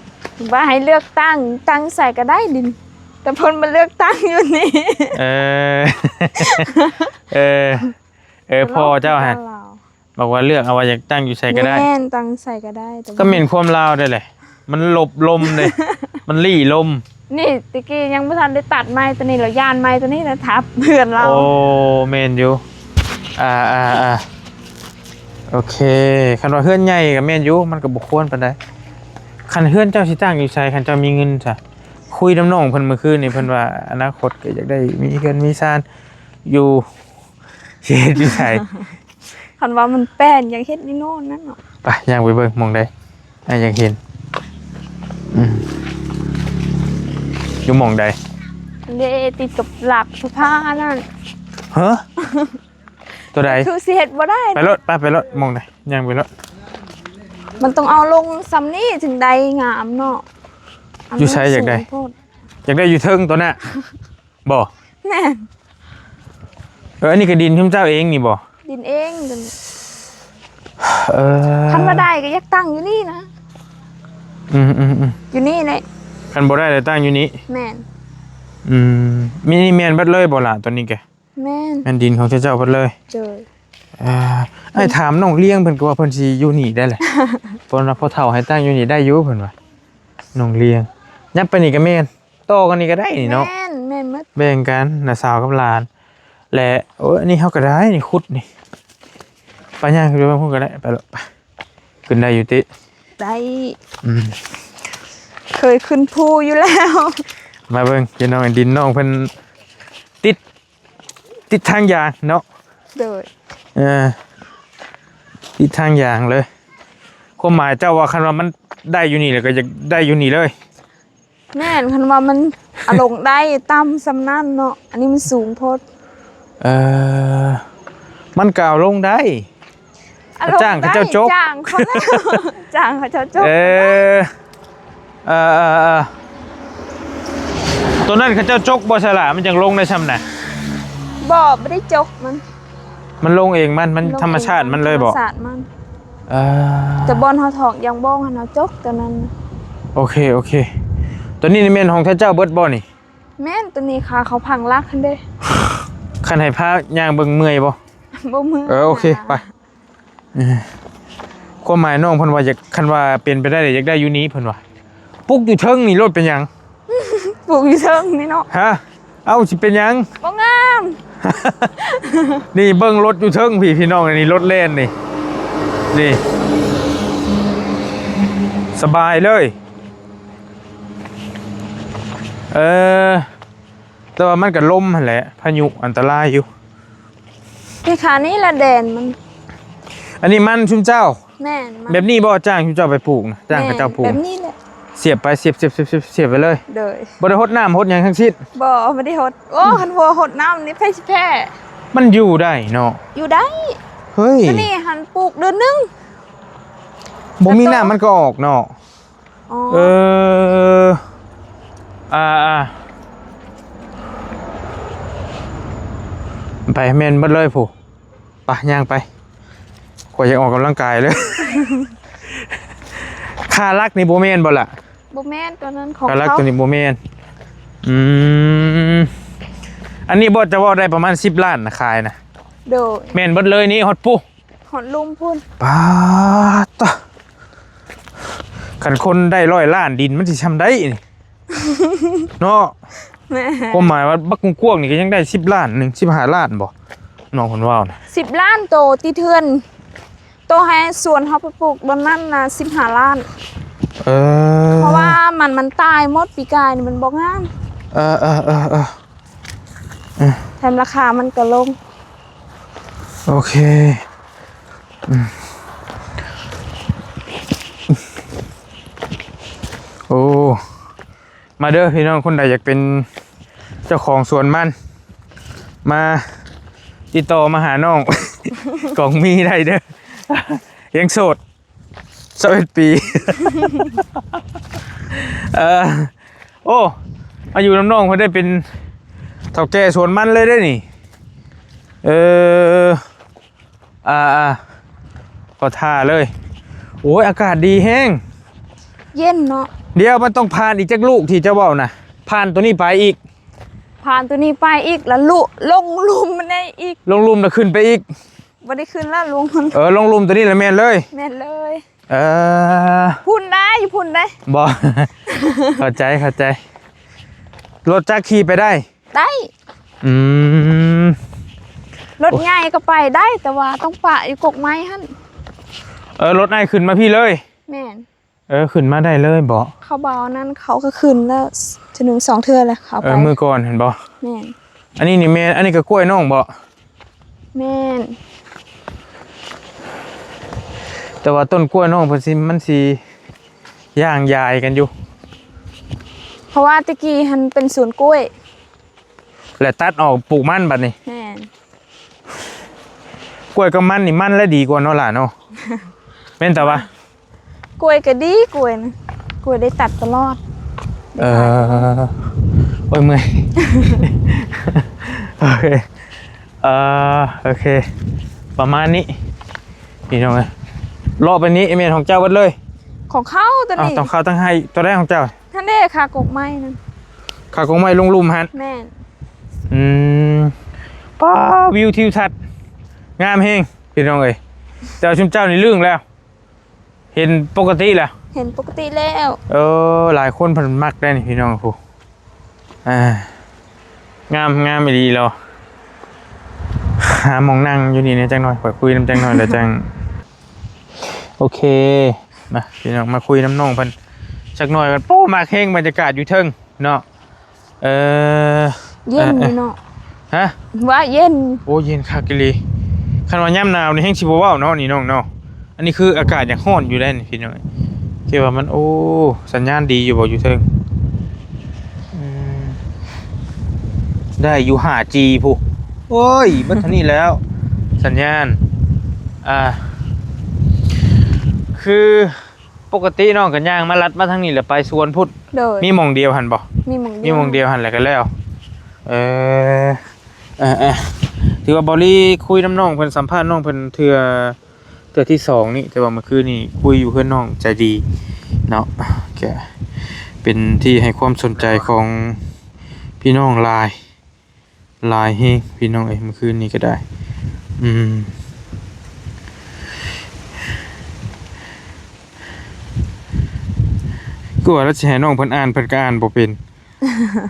ວ່າໃຫ້ເລືອກຕັ້ງ ຕັ້ງໃສກໍໄດ້ດິນ ແຕ່ເພິ່ນມາເລືອກຕັ້ງຢູ່ນີ້. ເອີ ເອີ ເອີ ພໍ່ເຈົ້າຫັ້ນ ບອກວ່າເລືອກເອົາວ່າຢາກຕັ້ງຢູ່ໃສກໍໄດ້. ແມ່ນ ຕັ້ງໃສກໍໄດ້ ແຕ່ວ່າ ກໍແມ່ນຄວາມລາວໄດ້ແຫຼະ ມັນຫຼົບລົມເດ້ ມັນຫຼີ່ລົມ. ນີ້ແຕ່ກີ້ຍັງບໍ່ທັນໄດ້ຕັດໄມ້ຕົວນີ້ ລະຢ້ານໄມ້ຕົວນີ້ນະທັບເຮືອນລາວ. ໂອ້ ແມ່ນຢູ່. ອ່າໆໆ ໂອເຄ ຄັນວ່າເຮືອນໃຫຍ່ກໍແມ່ນຢູ່ ມັນກໍບໍ່ຄວນປານໃດ. ຄັນເຮືອນເຈົ້າຊິຕັ້ງຢູ່ໃສ ຄັນເຈົ້າມີເງິນຊະ? ຄຸຍນຳນ້ອງເພິ່ນມື້ຄືນນີ້ ເພິ່ນວ່າອະນາຄົດກໍຢາກໄດ້ມີເຮືອນມີຊານຢູ່ ຊິເຮັດຢູ່ໃສ? ຄັນວ່າມັນແປນ ຢາກເຮັດຢູ່ໂນ່ນນັ້ນເນາະ. ໄປ ຍ່າງໄປເບິ່ງໝ່ອງໃດ ອ້າຍຢາກເຫັນ. ອືມ ຢູ່ໝ່ອງໃດ? ເດ້ ຕິດກັບຫຼັກສະພານັ້ນ. ຮະ? ຕົວໃດ? ຄືຊິເຮັດບໍ່ໄດ້. ໄປໂລດ ໄປ ໄປໂລດ ໝ່ອງໃດ ຍ່າງໄປໂລດ. ມັນຕ້ອງເອົາລົງຊ່ຳນີ້ເຖິງໄດ້ງາມເນາະ. ຢູ່ໃສຢາກໄດ້? ຢາກໄດ້ຢູ່ເທິງຕົວນັ້ນ. ບໍ່? ແມ່ນ. ເອີ ອັນນີ້ກໍດິນຊຸມເຈົ້າເອງນີ້ບໍ່? ດິນເອງ. ເອີ ຄັນວ່າໄດ້ກໍຢາກຕັ້ງຢູ່ນີ້ນະ. ອືມໆໆ ຢູ່ນີ້ແຫຼະ. ຄັນບໍ່ໄດ້ກໍຕັ້ງຢູ່ນີ້. ແມ່ນ. ອືມ ມີ ນີ້ແມ່ນເບິດເລີຍບໍ່ລະ ຕົວນີ້ກະ? ແມ່ນ. ແມ່ນດິນຂອງເຈົ້າເບິດເລີຍ? ໂດຍ. ອ່າ ອ້າຍຖາມນ້ອງລ້ຽງເພິ່ນກໍວ່າເພິ່ນຊິຢູ່ນີ້ໄດ້ແຫຼະ ເພິ່ນວ່າພໍ່ເຖົ້າໃຫ້ຕັ້ງຢູ່ນີ້ໄດ້ຢູ່ ເພິ່ນວ່າ. ນ້ອງລ້ຽງ ຍັບໄປນີ້ກໍແມ່ນ ຕໍ່ກັນນີ້ກໍໄດ້ນີ້ເນາະ. ແມ່ນ ແມ່ນໝົດ. ແບ່ງກັນ ນ້າສາວກັບຫຼານ ແລະ ໂອ້ຍ ອັນນີ້ເຮົາກໍໄດ້ນີ້ ຂຸດນີ້. ໄປຍ່າງຂຶ້ນໄປເບິ່ງພຸ້ນກໍໄດ້ ໄປເລີະ ໄປ. ຂຶ້ນໄດ້ຢູ່ຕິ? ໄດ້. ອືມ ເຄີຍຂຶ້ນພູຢູ່ແລ້ວ. ມາເບິ່ງພີ່ນ້ອງ ດິນນ້ອງເພິ່ນຕິດ ຕິດທາງຢາງເນາະ. ໂດຍ. ເອີ ຕິດທາງຢາງເລີຍ. ຄວາມໝາຍເຈົ້າວ່າ ຄັນວ່າມັນໄດ້ຢູ່ນີ້ ແລ້ວກໍຢາກໄດ້ຢູ່ນີ້ເລີຍ? ແມ່ນ ຄັນວ່າມັນອາລົງໄດ້ ຕ່ຳສ່ຳນັ້ນເນາະ ອັນນີ້ມັນສູງໂພດ. ເອີ ມັນກໍເອົາລົງໄດ້ ອາລົງໄດ້ ຈ້າງເຂົາເຈົ້າຈົກ ຈ້າງເຂົາແລ້ວ ຈ້າງເຂົາເຈົ້າຈົກ. ເອີ ເອີໆໆ ຕົວນັ້ນເຂົາເຈົ້າຈົກບໍ່ຊະລະ ມັນຈັ່ງລົງໄດ້ຊ່ຳນະ? ບໍ່ ບໍ່ໄດ້ຈົກມັນ. ມັນລົງເອງມັນ ມັນ ມັນລົງເອງ ທຳມະຊາດມັນເລີຍບໍ? ທຳມະຊາດມັນ. ເອີ ແຕ່ບ່ອນເຮົາຖອກຢາງບ້ອງຫັ້ນເຮົາຈົກຕົວນັ້ນ. ໂອເຄ ໂອເຄ ຕົວນີ້ນີ້ແມ່ນຂອງເຈົ້າເບິດບໍ່ນີ້? ແມ່ນ ຕົວນີ້ຄາເຂົາຝັງຫຼັກຫັ້ນເດ້. ຄັນໃຫ້ພາຍ່າງເບິ່ງເມື່ອຍບໍ່? ບໍ່ເມື່ອຍ. ເອີ ໂອເຄ ໄປ. ເອີ ຄວາມໝາຍນ້ອງເພິ່ນວ່າຢາກ ຄັນວ່າເປັນໄປໄດ້ ຢາກໄດ້ຢູ່ນີ້ເພິ່ນວ່າ. ປຸກຢູ່ເທິງນີ້ໂລດ ເປັນຫຍັງ? ປູກຢູ່ເທິງນີ້ເນາະ. ຮະ? ເອົ້າ ຊິເປັນຫຍັງ? ບໍ່ງາມ. ນີ້ເບິ່ງລົດຢູ່ເທິງພີ້ ພີ່ນ້ອງ ອັນນີ້ລົດແລ່ນນີ້ ນີ້ ສະບາຍເລີຍ. ເອີ ແຕ່ວ່າມັນກໍລົມຫັ້ນແຫຼະ ພາຍຸອັນຕະລາຍຢູ່. ແຕ່ຂານີ້ລະແດນມັນ. ອັນນີ້ມັນຊຸມເຈົ້າ? ແມ່ນ ມັນ. ແບບນີ້ບໍ່ ຈ້າງຊຸມເຈົ້າໄປປູກນະ? ຈ້າງເຂົາເຈົ້າປູກ. ແມ່ນ ແບບນີ້ແຫຼະ. ສຽບໄປ ສຽບ ສຽບ ສຽບ ສຽບໄປເລີຍ. ໂດຍ. ບໍ່ໄດ້ຫົດນ້ຳຫົດຫຍັງທັງສິ້ນ? ບໍ່ ບໍ່ໄດ້ຫົດ. ໂອ້ ອືມ ຄັນບໍ່ຫົດນ້ຳນີ້ໃຜຊິແພ້? ມັນຢູ່ໄດ້ເນາະ. ຢູ່ໄດ້. ເຮີ້ຍ ອັນນີ້ຫັ້ນປູກເດືອນໜຶ່ງ ບໍ່ມີນ້ຳມັນກໍອອກເນາະ. ອໍ ເອີ ອ່າໆ ໄປແມ່ນເບິດເລີຍຜູ້. ໄປ ຍ່າງໄປ ຂ້ອຍຢາກອອກກຳລັງກາຍເລີຍ. ຄາຫຼັກນີ້ບໍ່ແມ່ນບໍ່ລະ? ບໍ່ແມ່ນ ຕົວນັ້ນຂອງເຂົາ. ຄາຫຼັກຕົວນີ້ບໍ່ແມ່ນ. ອືມ ອັນນີ້ບໍ່ ຈະເວົ້າໄດ້ປະມານສິບລ້ານນະ ຂາຍນະ? ໂດຍ. ແມ່ນເບິດເລີຍນີ້ ຮອດປູ້ ຮອດລຸ່ມພຸ້ນ. ປາດຕະ ຄັນຄົນໄດ້ຮ້ອຍລ້ານ ດິນມັນຊິຊ່ຳໃດນີ້ ເນາະ. ແມ່ນ. ຄວາມໝາຍວ່າບັກກວາງໆນີ້ກໍຍັງໄດ້ສິບລ້ານໜຶ່ງ ສິບຫ້າລ້ານບໍ່ ນ້ອງເພິ່ນເວົ້ານະ. ສິບລ້ານໂຕຕິເທື່ອນ ໂຕໃຫ້ສວນເຮົາໄປປູກບອນນັ້ນນະ ສິບຫ້າລ້ານ. ເອີ ເພາະວ່າມັນ ມັນຕາຍໝົດ ປີກາຍນີ້ມັນບໍ່ງາມ. ເອີໆໆໆ ແຖມລາຄາມັນກໍລົງ. ໂອເຄ ອືມ ໂອ້ ມາເດີພີ່ນ້ອງ ຄົນໃດຢາກເປັນເຈົ້າຂອງສວນມັນ ມາຕິດຕໍ່ມາຫານ້ອງ ກອງມີໄດ້ເດີ ຍັງໂສດ ຊາວເອັດປີ. ເອີ ໂອ້ ມາຢູ່ນຳນ້ອງເພິ່ນໄດ້ເປັນເຖົ້າແກ່ສວນມັນເລີຍເດ້ນີ້. ເອີ ອ່າໆ ຂໍຖ້າເລີຍ. ໂອ້ຍ ອາກາດດີແຮງ ເຢັນເນາະ. ດຽວມັນຕ້ອງຜ່ານອີກຈັກລູກທີ່ເຈົ້າເວົ້ານະ ຜ່ານໂຕນີ້ໄປອີກ ຜ່ານໂຕນີ້ໄປອີກ ແລ້ວລຸ ລົງລຸ່ມມັນໄດ້ອີກ ລົງລຸ່ມແລ້ວຂຶ້ນໄປອີກ. ບໍ່ໄດ້ຂຶ້ນແລ້ວ ລົງ ເອີ ລົງລຸ່ມໂຕນີ້ລະແມ່ນເລີຍ ແມ່ນເລີຍ. ເອີ ພຸ້ນໄດ້ ພຸ້ນໄດ້ ບໍ່ ເຂົ້າໃຈ ເຂົ້າໃຈ. ລົດຈັກຂີ່ໄປໄດ້? ໄດ້. ອືມ ລົດໃຫຍ່ກໍໄປໄດ້ ແຕ່ວ່າຕ້ອງປະຢູ່ກົກໄມ້ຫັ້ນ. ເອີ ລົດອ້າຍຂຶ້ນມາພີ້ເລີຍ. ແມ່ນ. ເອີ ຂຶ້ນມາໄດ້ເລີຍບໍ? ເຂົາເບົານັ້ນ ເຂົາກໍຂຶ້ນແລ້ວເທື່ອໜຶ່ງສອງເທື່ອແລ້ວ ເຂົາໄປ. ເອີ ມື້ກ່ອນຫັ້ນບໍ? ແມ່ນ. ອັນນີ້ນີ້ແມ່ນ ອັນນີ້ກໍກ້ວຍນ້ອງບໍ? ແມ່ນ. ແຕ່ວ່າຕົ້ນກ້ວຍນ້ອງເພິ່ນຊິ ມັນຊິຢ່າງຢາຍກັນຢູ່ ເພາະວ່າແຕ່ກີ້ຫັ້ນເປັນສວນກ້ວຍ ແລ້ວຕັດອອກປູກມັນບັດນີ້. ແມ່ນ. ກ້ວຍກັບມັນນີ້ ມັນແລະດີກວ່າເນາະຫຼ້າເນາະ. ແມ່ນຕາວະ? ກ້ວຍກໍດີ ກ້ວຍນະ ກ້ວຍໄດ້ຕັດຕະຫຼອດ. ເອີ ໂອ້ຍ ເມື່ອຍ. ໂອເຄ ເອີ ໂອເຄ ປະມານນີ້ພີ່ນ້ອງເອີຍ. ເລາະໄປນີ້ແມ່ນຂອງເຈົ້າເບິດເລີຍ? ຂອງເຂົາຕົວນີ້. ເອົາ ຂອງເຂົາຕັ້ງໃຫ້ ຕົວໃດຂອງເຈົ້າ? ຫັ້ນເດ້ ຄາກົກໄມ້ນັ້ນ ຄາກົກໄມ້ລົງລຸ່ມຫັ້ນ. ແມ່ນ. ອືມ ປ້າ ວິວທິວທັດງາມແຮງພີ່ນ້ອງເອີຍ. ແຕ່ວ່າຊຸມເຈົ້ານີ້ລຶ້ງແລ້ວ ເຫັນປົກກະຕິແລ້ວ? ເຫັນປົກກະຕິແລ້ວ. ເອີ ຫຼາຍຄົນເພິ່ນມັກໄດ໋ນີ້ພີ່ນ້ອງ. ຜູ້ ອ່າ ງາມ ງາມອີ່ຫຼີ. ລອຫາໝ່ອງນັ່ງຢູ່ນີ້ແດ່ຈັກໜ່ອຍ ຂ້ອຍຄຸຍນຳຈັກໜ່ອຍແລ້ວຈັ່ງ ໂອເຄ ມາພີ່ນ້ອງ ມາຄຸຍນຳນ້ອງເພິ່ນຈັກໜ່ອຍກ່ອນ. ໂອ້ ມັກແຮງບັນຍາກາດຢູ່ເທິງເນາະ. ເອີ ເຢັນ ເອີ ນີ້ເນາະ. ຮະ? ວ່າເຢັນ. ໂອ້ ເຢັນຄັກອີ່ຫຼີ. ຄັນວ່າຍາມໜາວນີ້ແຮງຊິບໍ່ເວົ້າເນາະນີ້ນ້ອງເນາະ. ອັນນີ້ຄືອາກາດຢາກຮ້ອນຢູ່ໄດ໋ນີ້ພີ່ນ້ອງ. ແຕ່ວ່າມັນ ໂອ້ ສັນຍານດີຢູ່ບໍ່ຢູ່ເທິງ? ອືມ ໄດ້ຢູ່ຫ້າຈີພຸ້ນ. ໂອ້ຍ ເບິດເທົ່ານີ້ແລ້ວ ສັນຍານ. ອ່າ ຄື ປົກກະຕິນ້ອງກໍຍ່າງມາລັດມາທາງນີ້ແຫຼະ ໄປສວນພຸ້ນ. ໂດຍ. ມີໝ່ອງດຽວຫັ້ນບໍ່? ມີໝ່ອງດຽວ ມີໝ່ອງດຽວຫັ້ນແຫຼະກໍແລ້ວ. ເອີ ເອີໆ ຖືວ່າເບົາລີຄຸຍນຳນ້ອງເພິ່ນ ສຳພາດນ້ອງເພິ່ນເທື່ອ ເທື່ອທີສອງນີ້ ແຕ່ວ່າມື້ຄືນນີ້ຄຸຍຢູ່ເຮືອນນ້ອງໃຈດີເນາະ ກໍເປັນທີ່ໃຫ້ຄວາມສົນໃຈຂອງພີ່ນ້ອງຫຼາຍ. ຫຼາຍແຮງພີ່ນ້ອງເອີຍ ມື້ຄືນນີ້ກໍໄດ້. ອືມ ຄືວ່າລາວຊິໃຫ້ນ້ອງເພິ່ນອ່ານ ເພິ່ນກໍອ່ານບໍ່ເປັນ.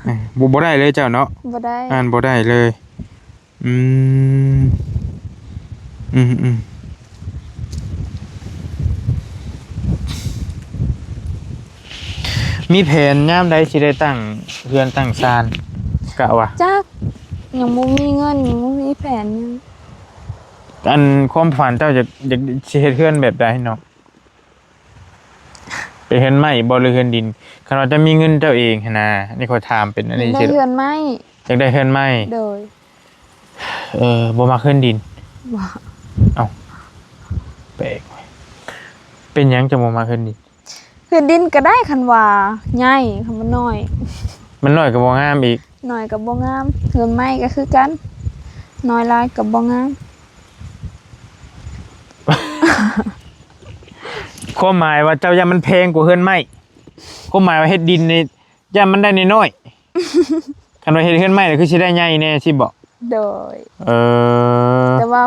ເອີ ບໍ່ ບໍ່ໄດ້ເລີຍເຈົ້າເນາະ. ບໍ່ໄດ້ ອ່ານບໍ່ໄດ້ເລີຍ. ອືມ ອືມໆ ມີແຜນຍາມໃດຊິໄດ້ຕັ້ງເຮືອນຕັ້ງຊານ ກະວ່າ? ຈັກ ຍັງບໍ່ມີເງິນ ຍັງບໍ່ມີແຜນຫຍັງ. ອັນຄວາມຝັນເຈົ້າຢາກ ຢາກຊິເຮັດເຮືອນແບບໃດເນາະ? ເປັນເຮືອນໄມ້ບໍ່ ຫຼືເຮືອນດິນ? ຄັນວ່າເຈົ້າມີເງິນເຈົ້າເອງຫັ້ນນະ ນີ້ຂ້ອຍຖາມເປັນອັນນີ້. ຢາກໄດ້ເຮືອນໄມ້. ຢາກໄດ້ເຮືອນໄມ້. ໂດຍ. ເອີ ບໍ່ມັກເຮືອນດິນ. ບໍ່. ເອົ້າ ແປກ ເປັນຫຍັງຈັ່ງບໍ່ມັກເຮືອນດິນ? ເຮືອນດິນກໍໄດ້ ຄັນວ່າໃຫຍ່ ຄັນມັນນ້ອຍ ມັນນ້ອຍກໍບໍ່ງາມອີກ. ນ້ອຍກໍບໍ່ງາມ. ເຮືອນໄມ້ກໍຄືກັນ ນ້ອຍຫຼາຍກໍບໍ່ງາມ. ຄວາມໝາຍວ່າເຈົ້າຢ້ານມັນແພງກວ່າເຮືອນໄມ້? ຄວາມໝາຍວ່າເຮັດດິນນີ້ ຢ້ານມັນໄດ້ນ້ອຍໆ ຄັນວ່າເຮັດເຮືອນໄມ້ລະຄືຊິໄດ້ໃຫຍ່ແດ່ຊີ້ບໍ? ໂດຍ. ເອີ ແຕ່ວ່າ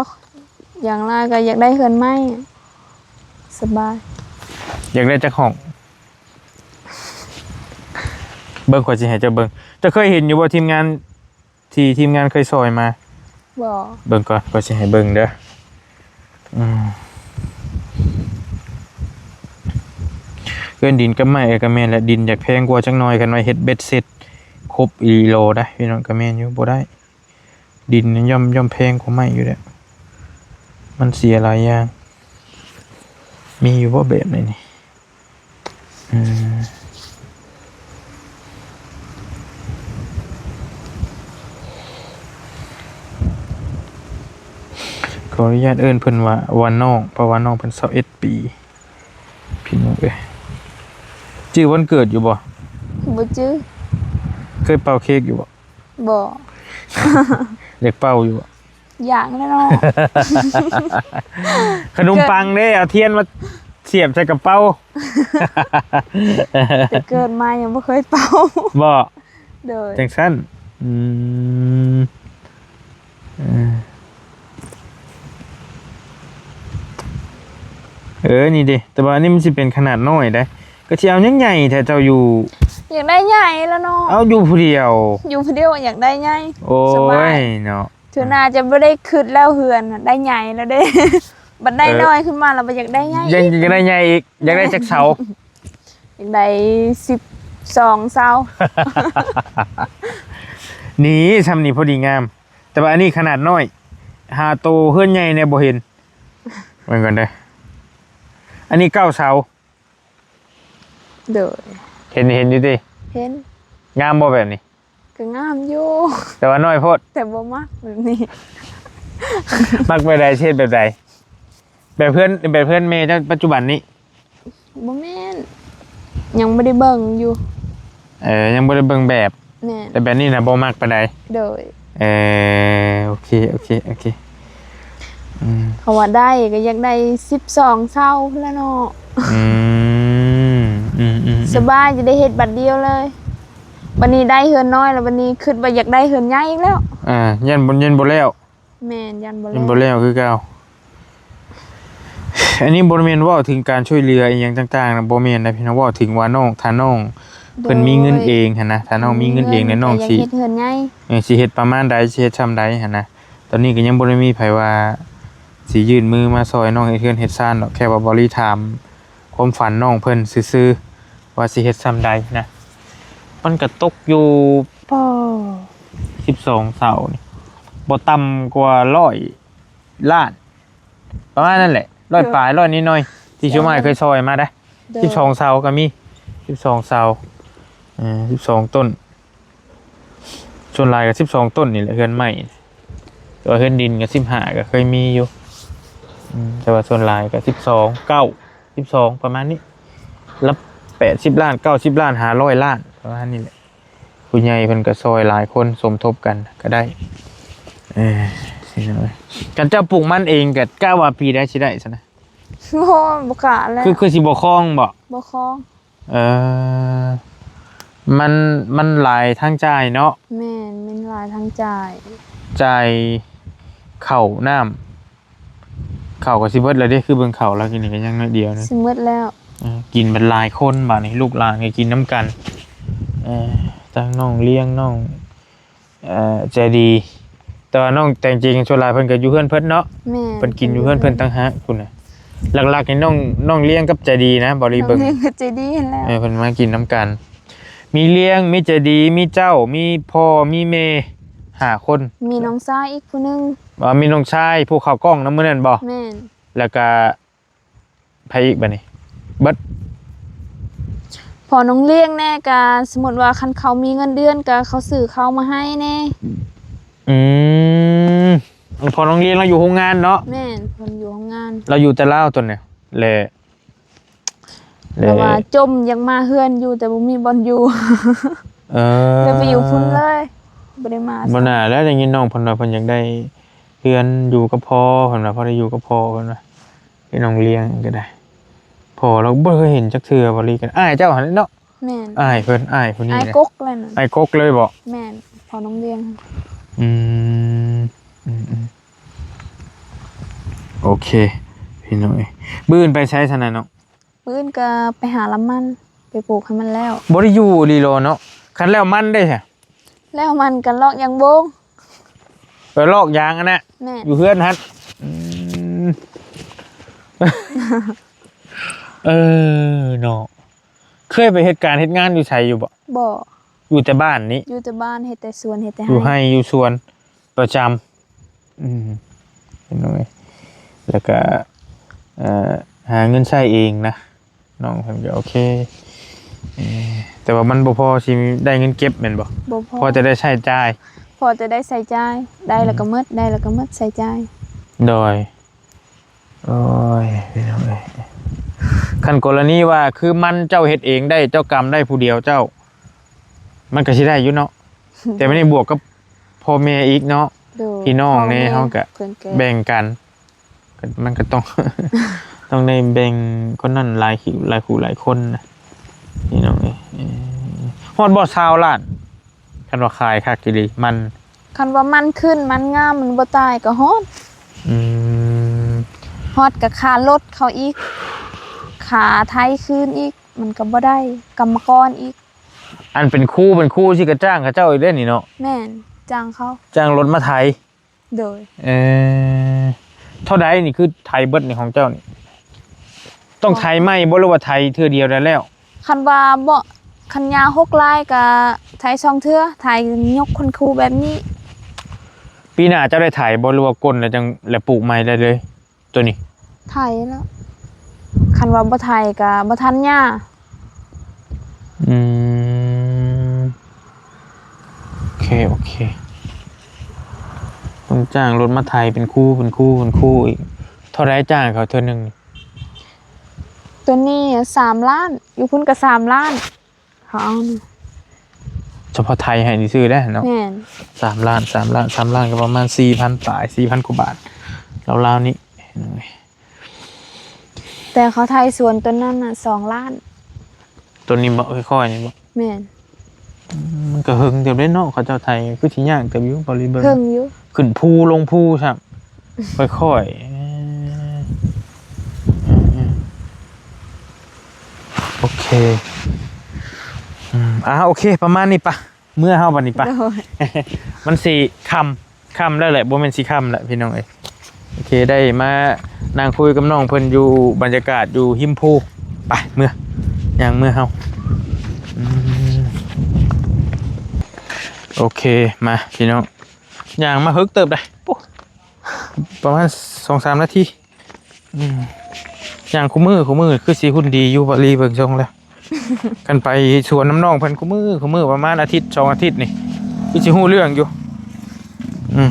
ຢ່າງຫຼາຍກໍຢາກໄດ້ເຮືອນໄມ້ ສະບາຍ. ຢາກໄດ້ຈັກຫ້ອງ? ເບິ່ງ ຂ້ອຍຊິໃຫ້ເຈົ້າເບິ່ງ. ເຈົ້າເຄີຍເຫັນຢູ່ບໍ່ ທີມງານ ທີ່ທີມງານເຄີຍຊ່ອຍມາ? ບໍ່. ເບິ່ງກ່ອນ ຂ້ອຍຊິໃຫ້ເບິ່ງເດີ. ອືມ ເຮືອນດິນກັບໄມ້ ເອີ ກໍແມ່ນແຫຼະ ດິນຢາກແພງກວ່າຈັກໜ້ອຍ ຄັນວ່າເຮັດເບັດເສັດຄົບອີ່ຫຼີໂລໄດ໋ ພີ່ນ້ອງ ກໍແມ່ນຢູ່ ບໍ່ໄດ້. ດິນນີ້ຍ່ອມ ຍ່ອມແພງກວ່າໄມ້ຢູ່ແຫຼະ ມັນເສຍຫຼາຍຢ່າງ. ມີຢູ່ບໍ່ແບບນີ້ນີ້? ອືມ ຂໍອະນຸຍາດເອີ້ນເພິ່ນວ່າ ວ່ານ້ອງ ເພາະວ່ານ້ອງເພິ່ນຊາວເອັດປີ ພີ່ນ້ອງເອີຍ. ຈື່ວັນເກີດຢູ່ບໍ່? ບໍ່ຈື່. ເຄີຍເປົ່າເຄ້ກຢູ່ບໍ່? ບໍ່. ຢາກເປົ່າຢູ່ບໍ່? ຢາກແຫຼະເນາະ. ຂະໜົມປັງເດ້ ເອົາທຽນມາສຽບໃສ່ກະເປົາ. ແຕ່ເກີດມາຍັງບໍ່ເຄີຍເປົ່າ. ບໍ່? ໂດຍ. ຈັ່ງຊັ້ນ. ອືມ ເອີ ເອີ ນີ້ເດ້ ແຕ່ວ່າອັນນີ້ມັນຊິເປັນຂະໜາດນ້ອຍເດ້. ກໍຊິເອົາຫຍັງໃຫຍ່ແທ້ ເຈົ້າຢູ່? ຢາກໄດ້ໃຫຍ່ແຫຼະເນາະ. ເອົາ ຢູ່ຜູ້ດຽວ? ຢູ່ຜູ້ດຽວຢາກໄດ້ໃຫຍ່. ໂອ້ຍ ສະບາຍເນາະ. ເທື່ອໜ້າຈະບໍ່ໄດ້ຄິດແລ້ວ ເຮືອນໄດ້ໃຫຍ່ແລ້ວເດ້. ບັດໄດ້ ເອີ ນ້ອຍຂຶ້ນມາແລ້ວບໍ່ຢາກໄດ້ໃຫຍ່ ຢາກ ອີກ ຢາກໄດ້ໃຫຍ່ອີກ. ຢາກໄດ້ຈັກເສົາ? ຢາກໄດ້ສິບສອງເສົາ. ນີ້ ຊ່ຳນີ້ພໍດີງາມ. ແຕ່ວ່າອັນນີ້ຂະໜາດນ້ອຍ ຫາໂຕເຮືອນໃຫຍ່ແດ່ບໍ່ເຫັນ. ເບິ່ງກ່ອນເດີ. ອັນນີ້ເກົ້າເສົາ. ໂດຍ. ເຫັນ ເຫັນຢູ່ຕິ? ເຫັນ. ງາມບໍ່ແບບນີ້? ກໍງາມຢູ່ ແຕ່ວ່ານ້ອຍໂພດ. ແຕ່ບໍ່ມັກແບບນີ້. ມັກແບບໃດ? ຊິເຮັດແບບໃດ? ແບບເຮືອນ ແບບເຮືອນແມ່ເຈົ້າປັດຈຸບັນນີ້? ບໍ່ແມ່ນ ຍັງບໍ່ໄດ້ເບິ່ງຢູ່. ເອີ ຍັງບໍ່ໄດ້ເບິ່ງແບບ. ແມ່ນ. ແຕ່ແບບນີ້ນະບໍ່ມັກປານໃດ. ໂດຍ. ເອີ ໂອເຄ ໂອເຄ ໂອເຄ. ອືມ ເພາະວ່າໄດ້ກໍຢາກໄດ້ສິບສອງເສົາພຸ້ນແຫຼະເນາະ. ອືມ ອືມໆໆ ສະບາຍ ຈະໄດ້ເຮັດບັດດຽວເລີຍ. ບັດນີ້ໄດ້ເຮືອນນ້ອຍແລ້ວ ບັດນີ້ຄິດວ່າຢາກໄດ້ເຮືອນໃຫຍ່ອີກແລ້ວ. ອ່າ ຢ້ານບໍ່ ຢ້ານບໍ່ແລ້ວ. ແມ່ນ ຢ້ານບໍ່ແລ້ວ ຢ້ານບໍ່ແລ້ວຄືເກົ່າ. ອັນນີ້ບໍ່ແມ່ນເວົ້າເຖິງການຊ່ວຍເຫຼືອອີ່ຫຍັງຕ່າງໆນະ ບໍ່ແມ່ນນະພີ່ນ້ອງ. ເວົ້າເຖິງວ່ານ້ອງ ຖ້ານ້ອງເພິ່ນມີເງິນເອງຫັ້ນນະ ຖ້ານ້ອງມີເງິນເອງແລ້ວ ນ້ອງ ກໍຢາກ ຊິ ເຮັດເຮືອນໃຫຍ່. ເອີ ຊິເຮັດປະມານໃດ ຊິເຮັດຊ່ຳໃດຫັ້ນນະ. ຕອນນີ້ກໍຍັງບໍ່ໄດ້ມີໃຜວ່າຊິຍື່ນມືມາຊ່ອຍນ້ອງເຮັດເຮືອນເຮັດຊານດອກ ແຄ່ວ່າບໍ່ລີຖາມຄວາມຝັນນ້ອງເພິ່ນຊື່ໆ ວ່າຊິເຮັດຊ່ຳໃດນະ. ມັນກະຕົກຢູ່ ປາ ສິບສອງເສົານີ້ ບໍ່ຕ່ຳກວ່າຮ້ອຍລ້ານ ປະມານນັ້ນແຫຼະ ຮ້ອຍປາຍ ຮ້ອຍນິດໜ້ອຍ ທີ່ຊຸມອ້າຍເຄີຍຊ່ອຍມາໄດ໋. ໂດຍ. ສິບສອງເສົາກໍມີ ສິບສອງເສົາ ເອີ ສິບສອງຕົ້ນ. ສ່ວນຫຼາຍກໍສິບສອງຕົ້ນນີ້ແຫຼະ ເຮືອນໄມ້. ແຕ່ວ່າເຮືອນດິນກໍສິບຫ້າກໍເຄີຍມີຢູ່. ອືມ ແຕ່ວ່າສ່ວນຫຼາຍກໍສິບສອງ ເກົ້າ ສິບສອງ ປະມານນີ້ ລະແປດສິບລ້ານ ເກົ້າສິບລ້ານ ຫ້າຮ້ອຍລ້ານ ປະມານນີ້ແຫຼະ. ຜູ້ໃຫຍ່ເພິ່ນກໍຊ່ອຍຫຼາຍຄົນສົມທົບກັນກໍໄດ້. ເອີ ຊິເນາະ ຄັນເຈົ້າປູກມັນເອງກໍກະວ່າປີໃດຊິໄດ້ຊັ້ນນະ? ໂອ້ ບໍ່ກະແລ້ວ. ຄື ຄືຊິບໍ່ຄ່ອງບໍ? ບໍ່ຄ່ອງ. ເອີ ມັນ ມັນຫຼາຍທັງຈ່າຍເນາະ. ແມ່ນ ແມ່ນຫຼາຍທັງຈ່າຍ. ຈ່າຍເຂົ້ານ້ຳ ເຂົ້າກໍຊິເບິດແລ້ວເດ້ ຄືເບິ່ງເຂົ້າລາວກິນນີ້ກໍຍັງໜ້ອຍດຽວໜຶ່ງ ຊິເບິດແລ້ວ. ເອີ ກິນເປັນຫຼາຍຄົນບາດນີ້ ລູກຫຼານກໍກິນນຳກັນ. ເອີ ທັງນ້ອງລ້ຽງ ນ້ອງ ເອີ ໃຈດີ ແຕ່ວ່ານ້ອງ ແຕ່ຈິງສ່ວນຫຼາຍເພິ່ນກໍຢູ່ເຮືອນເພິ່ນເນາະ. ແມ່ນ ເພິ່ນກິນຢູ່ເຮືອນເພິ່ນຕ່າງຫາກພຸ້ນນະ. ຫຼັກໆນີ້ນ້ອງ ນ້ອງລ້ຽງກັບໃຈດີນະ ບໍ່ໄດ້ເບິ່ງ ນ້ອງລ້ຽງກັບໃຈດີຫັ້ນແຫຼະ. ເອີ ເພິ່ນມາກິນນຳກັນ ມີລ້ຽງ ມີໃຈດີ ມີເຈົ້າ ມີພໍ່ ມີແມ່ ຫ້າຄົນ. ມີນ້ອງຊາຍອີກຜູ້ໜຶ່ງ. ອໍ ມີນ້ອງຊາຍ ຜູ້ເຂົ້າກ້ອງນຳມື້ນັ້ນບໍ? ແມ່ນ. ແລ້ວກະ ໃຜອີກບາດນີ້? ເບິດ. ພໍນ້ອງລ້ຽງແດ່ ກະສົມມຸດວ່າຄັນເຂົາມີເງິນເດືອນ ກະເຂົາຊື້ເຂົ້າມາໃຫ້ແດ່. ອືມ ພໍນ້ອງລ້ຽງລາວຢູ່ໂຮງງານເນາະ. ແມ່ນ ເພິ່ນຢູ່ໂຮງງານ. ລາວຢູ່ແຕ່ລາວຕົນນີ້ແຫຼະ ແລະ ແຕ່ວ່າຈົ່ມຢາກມາເຮືອນຢູ່ ແຕ່ບໍ່ມີບ່ອນຢູ່. ເອີ ເລີຍໄປຢູ່ພຸ້ນເລີຍ ບໍ່ໄດ້ມາ. ບໍ່ໜ້າແລ້ວ ໄດ້ຍິນນ້ອງເພິ່ນວ່າເພິ່ນຢາກໄດ້ເຮືອນຢູ່ກັບພໍ່ ເພິ່ນວ່າພໍໄດ້ຢູ່ກັບພໍ່ ເພິ່ນວ່າ. ເຮັດນ້ອງລ້ຽງກໍໄດ້. ພໍ່ລາວບໍ່ເຄີຍເຫັນຈັກເທື່ອ ບໍລິກັນ ອ້າຍເຈົ້າຫັ້ນເນາະ. ແມ່ນ ອ້າຍເພິ່ນ ອ້າຍຜູ້ນີ້ ອ້າຍກົກແຫຼະ ອ້າຍກົກເລີຍບໍ? ແມ່ນ ພໍ່ນ້ອງລ້ຽງ. ອືມ ອືມ ອືມ ໂອເຄ ພີ່ນ້ອງເອີຍ ມື້ອື່ນໄປໃສຊັ້ນນະນ້ອງ? ມື້ອື່ນກໍໄປຫາລຳມັນ ໄປປູກໃຫ້ມັນແລ້ວ. ບໍ່ໄດ້ຢູ່ອີ່ຫຼີເນາະ? ຄັນແລ້ວມັນເດ້ ແລ້ວມັນກໍລອກຢາງໂບງ ເອີ ລອກຢາງຫັ້ນນະ ແມ່ນ ຢູ່ເຮືອນຫັ້ນ ອືມ ເອີເນາະ ເຄີຍໄປເຮັດການເຮັດງານຢູ່ໃສຢູ່ບໍ່? ບໍ່ ຢູ່ແຕ່ບ້ານນີ້ ຢູ່ແຕ່ບ້ານ ເຮັດແຕ່ສວນ ເຮັດແຕ່ໄຮ່ ຢູ່ໄຮ່ຢູ່ສວນປະຈຳ ອືມ ເຫັນບໍ່? ແລ້ວກະ ເອີ ຫາເງິນໃຊ້ເອງນະ ນ້ອງເພິ່ນກໍໂອເຄ ເອີ ແຕ່ວ່າມັນບໍ່ພໍຊິໄດ້ເງິນເກັບແມ່ນບໍ່? ບໍ່ພໍ ພໍແຕ່ໄດ້ໃຊ້ຈ່າຍ ພໍແຕ່ໄດ້ໃຊ້ຈ່າຍ ໄດ້ແລ້ວກໍໝົດ ອືມ ໄດ້ແລ້ວກໍໝົດ ໃຊ້ຈ່າຍ ໂດຍ ໂອ້ຍ ພີ່ນ້ອງເອີຍ ຄັນກໍລະນີວ່າຄືມັນເຈົ້າເຮັດເອງໄດ້ ເຈົ້າກຳໄດ້ຜູ້ດຽວເຈົ້າ ມັນກໍຊິໄດ້ຢູ່ເນາະ ແຕ່ບັດນີ້ບວກກັບພໍ່ແມ່ອີກເນາະ ໂດຍ ພີ່ນ້ອງແດ່ ພໍ່ແມ່ ເຮົາກໍ ເພິ່ນກໍ ແບ່ງກັນ ກໍ ມັນກໍຕ້ອງ ຕ້ອງໄດ້ແບ່ງຄົນນັ້ນຫຼາຍ ຫຼາຍຄູ່ຫຼາຍຄົນນະ ພີ່ນ້ອງເອີຍ ເອີ ຮອດບໍ່ຊາວລ້ານ? ຄັນວ່າຂາຍຄັກອີ່ຫຼີ ມັນ ຄັນວ່າມັນຂຶ້ນ ມັນງາມ ມັນບໍ່ຕາຍກໍຮອດ ອືມ ຮອດກໍຄ່າລົດເຂົາອີກ ຄ່າໄຖຄືນອີກ ມັນກໍບໍ່ໄດ້ ກຳມະກອນອີກ ອັນເປັນຄູ ເປັນຄູຊິກະຈ້າງເຂົາເຈົ້າອີກເດ້ນີ້ເນາະ ແມ່ນ ຈ້າງເຂົາ ຈ້າງລົດມາໄຖ ໂດຍ ເອີ ເທົ່າໃດນີ້ ຄືໄຖເບິດນີ້ຂອງເຈົ້ານີ້ ຕ້ອງໄຖໃໝ່ບໍ່ ຫຼືວ່າໄຖເທື່ອດຽວໄດ້ແລ້ວ? ຄັນວ່າບໍ່ ຄັນຍາວຫົກລາຍກະໄຖສອງເທື່ອ ໄຖຍົກຂົນຄູແບບນີ້ ປີໜ້າເຈົ້າໄດ້ໄຖບໍ່ ຫຼືວ່າກົ້ນແລ້ວຈັ່ງ ແລ້ວປູກໃໝ່ໄດ້ເລີຍ ໂຕນີ້? ໄຖແລ້ວ ຄັນວ່າບໍ່ໄຖກະບໍ່ທັນຫຍ້າ ອືມ ໂອເຄ ໂອເຄ ຕ້ອງຈ້າງລົດມາໄຖເປັນຄູ່ ເປັນຄູ່ ເປັນຄູ່ອີກ ເທົ່າໃດຈ້າງເຂົາເທື່ອໜຶ່ງ? ໂຕນີ້ສາມລ້ານ ຢູ່ພຸ້ນກະສາມລ້ານ ເຂົາເອົານີ້ ສະເພາະໄຖໃຫ້ຊື່ໆເດ້ເນາະ ແມ່ນ ສາມລ້ານ ສາມລ້ານ ສາມລ້ານກໍປະມານສີ່ພັນປາຍ ສີ່ພັນກວ່າບາດ ລາວໆນີ້ ແຕ່ເຂົາໄຖສວນຕົ້ນນັ້ນນະສອງລ້ານ ຕົ້ນນີ້ບໍ່? ຄ່ອຍໆນີ້ບໍ່? ແມ່ນ ອືມ ມັນກໍເຫິງເຕີບເດ້ເນາະ ເຂົາເຈົ້າໄຖ ຄືຊິຍາກເຕີບຢູ່ ບໍລິເບິ່ງ ເຫິງຢູ່ ຂຶ້ນພູລົງພູຊ້ຳ ຄ່ອຍໆ ເອີ ເອີ ເອີ ໂອເຄ ອືມ ອ່າ ໂອເຄ ປະມານນີ້ປະ ເມືອເຮົາບັດນີ້ປະ ໂດຍ ມັນຊິຄ່ຳ ຄ່ຳແລ້ວແຫຼະ ບໍ່ແມ່ນຊິຄ່ຳແຫຼະພີ່ນ້ອງເອີຍ ໂອເຄ ໄດ້ມານັ່ງຄຸຍກັບນ້ອງເພິ່ນຢູ່ບັນຍາກາດຢູ່ຮິມພູ ໄປ ເມືອ ຍ່າງເມືອເຮົາ ອືມ ໂອເຄ ມາພີ່ນ້ອງ ຍ່າງມາເຫິກເຕີບໄດ໋ ປະມານສອງສາມນາທີ ອືມ ຍ່າງຄູ່ມື້ ຄູ່ມື້ຄືຊິຫຸ່ນດີຢູ່ ບໍລີເບິ່ງຊົງແລ້ວ ຄັນໄປສວນນຳນ້ອງເພິ່ນຄູ່ມື້ ຄູ່ມື້ ປະມານອາທິດສອງອາທິດນີ້ ຄືຊິຮູ້ເລື່ອງຢູ່ ອືມ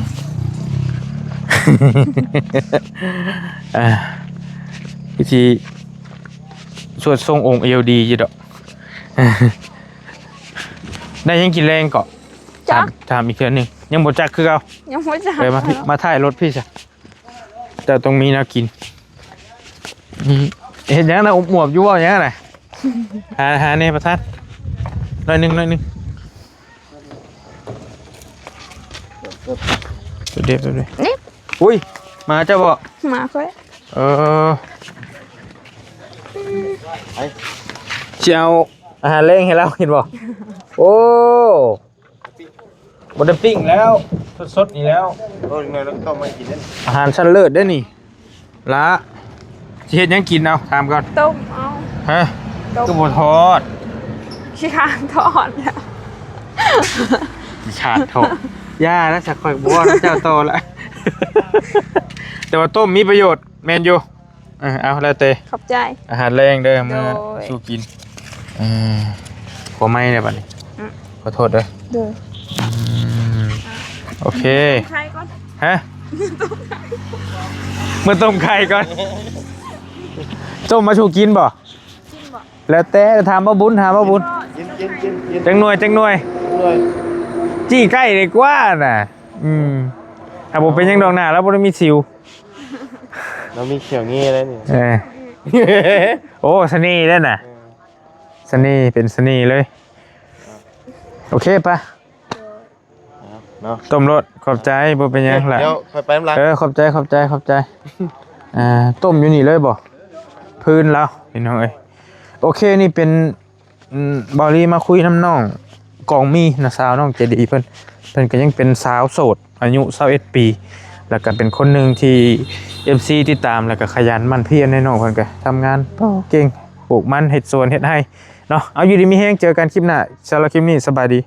ອ່າ ຄືຊິສວດຊົງອົງເອວດີຢູ່ດອກ ໄດ້ຫຍັງກິນແລງເກາະ? ຈັກ ຖາມ ຖາມອີກເທື່ອໜຶ່ງ ຍັງບໍ່ຈັກຄືເກົ່າ ຍັງບໍ່ຈັກ ເອີ ມາ ມາຖ່າຍລົດພີ້ຊະ ເຈົ້າຕ້ອງມີແນວກິນ ອືມ ເຮັດຫຍັງນະ? ອົບອວບຢູ່ ເວົ້າຫຍັງນະ? ຫາ ຫາແດ່ປະທານ ໜ້ອຍໜຶ່ງ ໜ້ອຍໜຶ່ງ ເດັບ ເດັບ ນີ້ ອຸ້ຍ ໝາເຈົ້າບໍ່? ໝາຂ້ອຍ ເອີ ຊິເອົາອາຫານແລງໃຫ້ລາວກິນບໍ່? ໂອ້ ບໍ່ໄດ້ປີ້ງແລ້ວ ສົດໆນີ້ແລ້ວ ໂອ້ຍ ແມ່ນແລ້ວ ຕ້ອງມາກິນເດ້ ອາຫານຊັ້ນເລີດເດ້ນີ້ ລະ ຊິເຮັດຫຍັງກິນເອົາ ຖາມກ່ອນ ຕົ້ມເອົາ ຮະ ຕົ້ມ ຄືບໍ່ທອດ ຂີ້ຄ້ານທອດແລ້ວ ຂີ້ຄ້ານທອດ ຢ່າລະ ສັກຂ້ອຍບໍ່ເວົ້ານຳເຈົ້າຕໍ່ລະ ແຕ່ວ່າຕົ້ມມີປະໂຫຍດ ແມ່ນຢູ່ ເອີ ເອົາ ແລ້ວແຕ່ ຂອບໃຈ ອາຫານແລງເດີ ໂດຍ ມື້ສູ່ກິນ ເອີ ຂົວໄມ້ແລ້ວບັດນີ້ ອືມ ຂໍໂທດເດີ ໂດຍ ອືມ ໂອເຄ ຕົ້ມໄຂ່ກ່ອນ ຮະ ເມືອຕົ້ມໄຂ່ກ່ອນ ຕົ້ມມາສູ່ກິນບໍ່? ກິນບໍ່? ແລ້ວແຕ່ ຖາມບ່າວບຸນ ຖາມບ່າວບຸນ ກິນ ກິນ ກິນ ກິນ ຈັກໜ່ວຍ ຈັກໜ່ວຍ ໜ່ວຍ ຈີ້ໄກ່ດີກວ່ານະ ອືມ ຖ້າບໍ່ເປັນຫຍັງດອກ ໜ້າລາວບໍ່ໄດ້ມີສິວ ລາວມີຂຽວເງ່ໄດ໋ນີ້ ເອີ ໂອ້ ສະເໜ່ໄດ໋ນະ ເອີ ສະເໜ່ ເປັນສະເໜ່ເລີຍ ໂອເຄປະ ເນາະ ຕົ້ມໂລດ ຂອບໃຈ ບໍ່ເປັນຫຍັງລະ ດຽວຂ້ອຍໄປນຳຫຼັງ ເອີ ຂອບໃຈ ຂອບໃຈ ຂອບໃຈ ອ່າ ຕົ້ມຢູ່ນີ້ເລີຍບໍ່? ພື້ນລາວ ພີ່ນ້ອງເອີຍ ໂອເຄ ນີ້ເປັນ ອືມ ເບົາລີມາຄຸຍນຳນ້ອງ ກອງມີ ນ້າສາວນ້ອງໃຈດີເພິ່ນ ເພິ່ນກໍຍັງເປັນສາວໂສດ ອາຍຸຊາວເອັດປີ ແລ້ວກໍເປັນຄົນໜຶ່ງທີ່ເອັຟຊີຕິດຕາມ ແລ້ວກໍຂະຫຍັນໝັ່ນພຽນໃນນ້ອງເພິ່ນ ກໍທຳງານເກັ່ງ ປູກມັນ ເຮັດສວນເຮັດໄຮ່ເນາະ. ເອົາ ຢູ່ດີມີແຮງ ເຈີກັນຄລິບໜ້າ. ສຳລັບຄລິບນີ້ ສະບາຍດີ.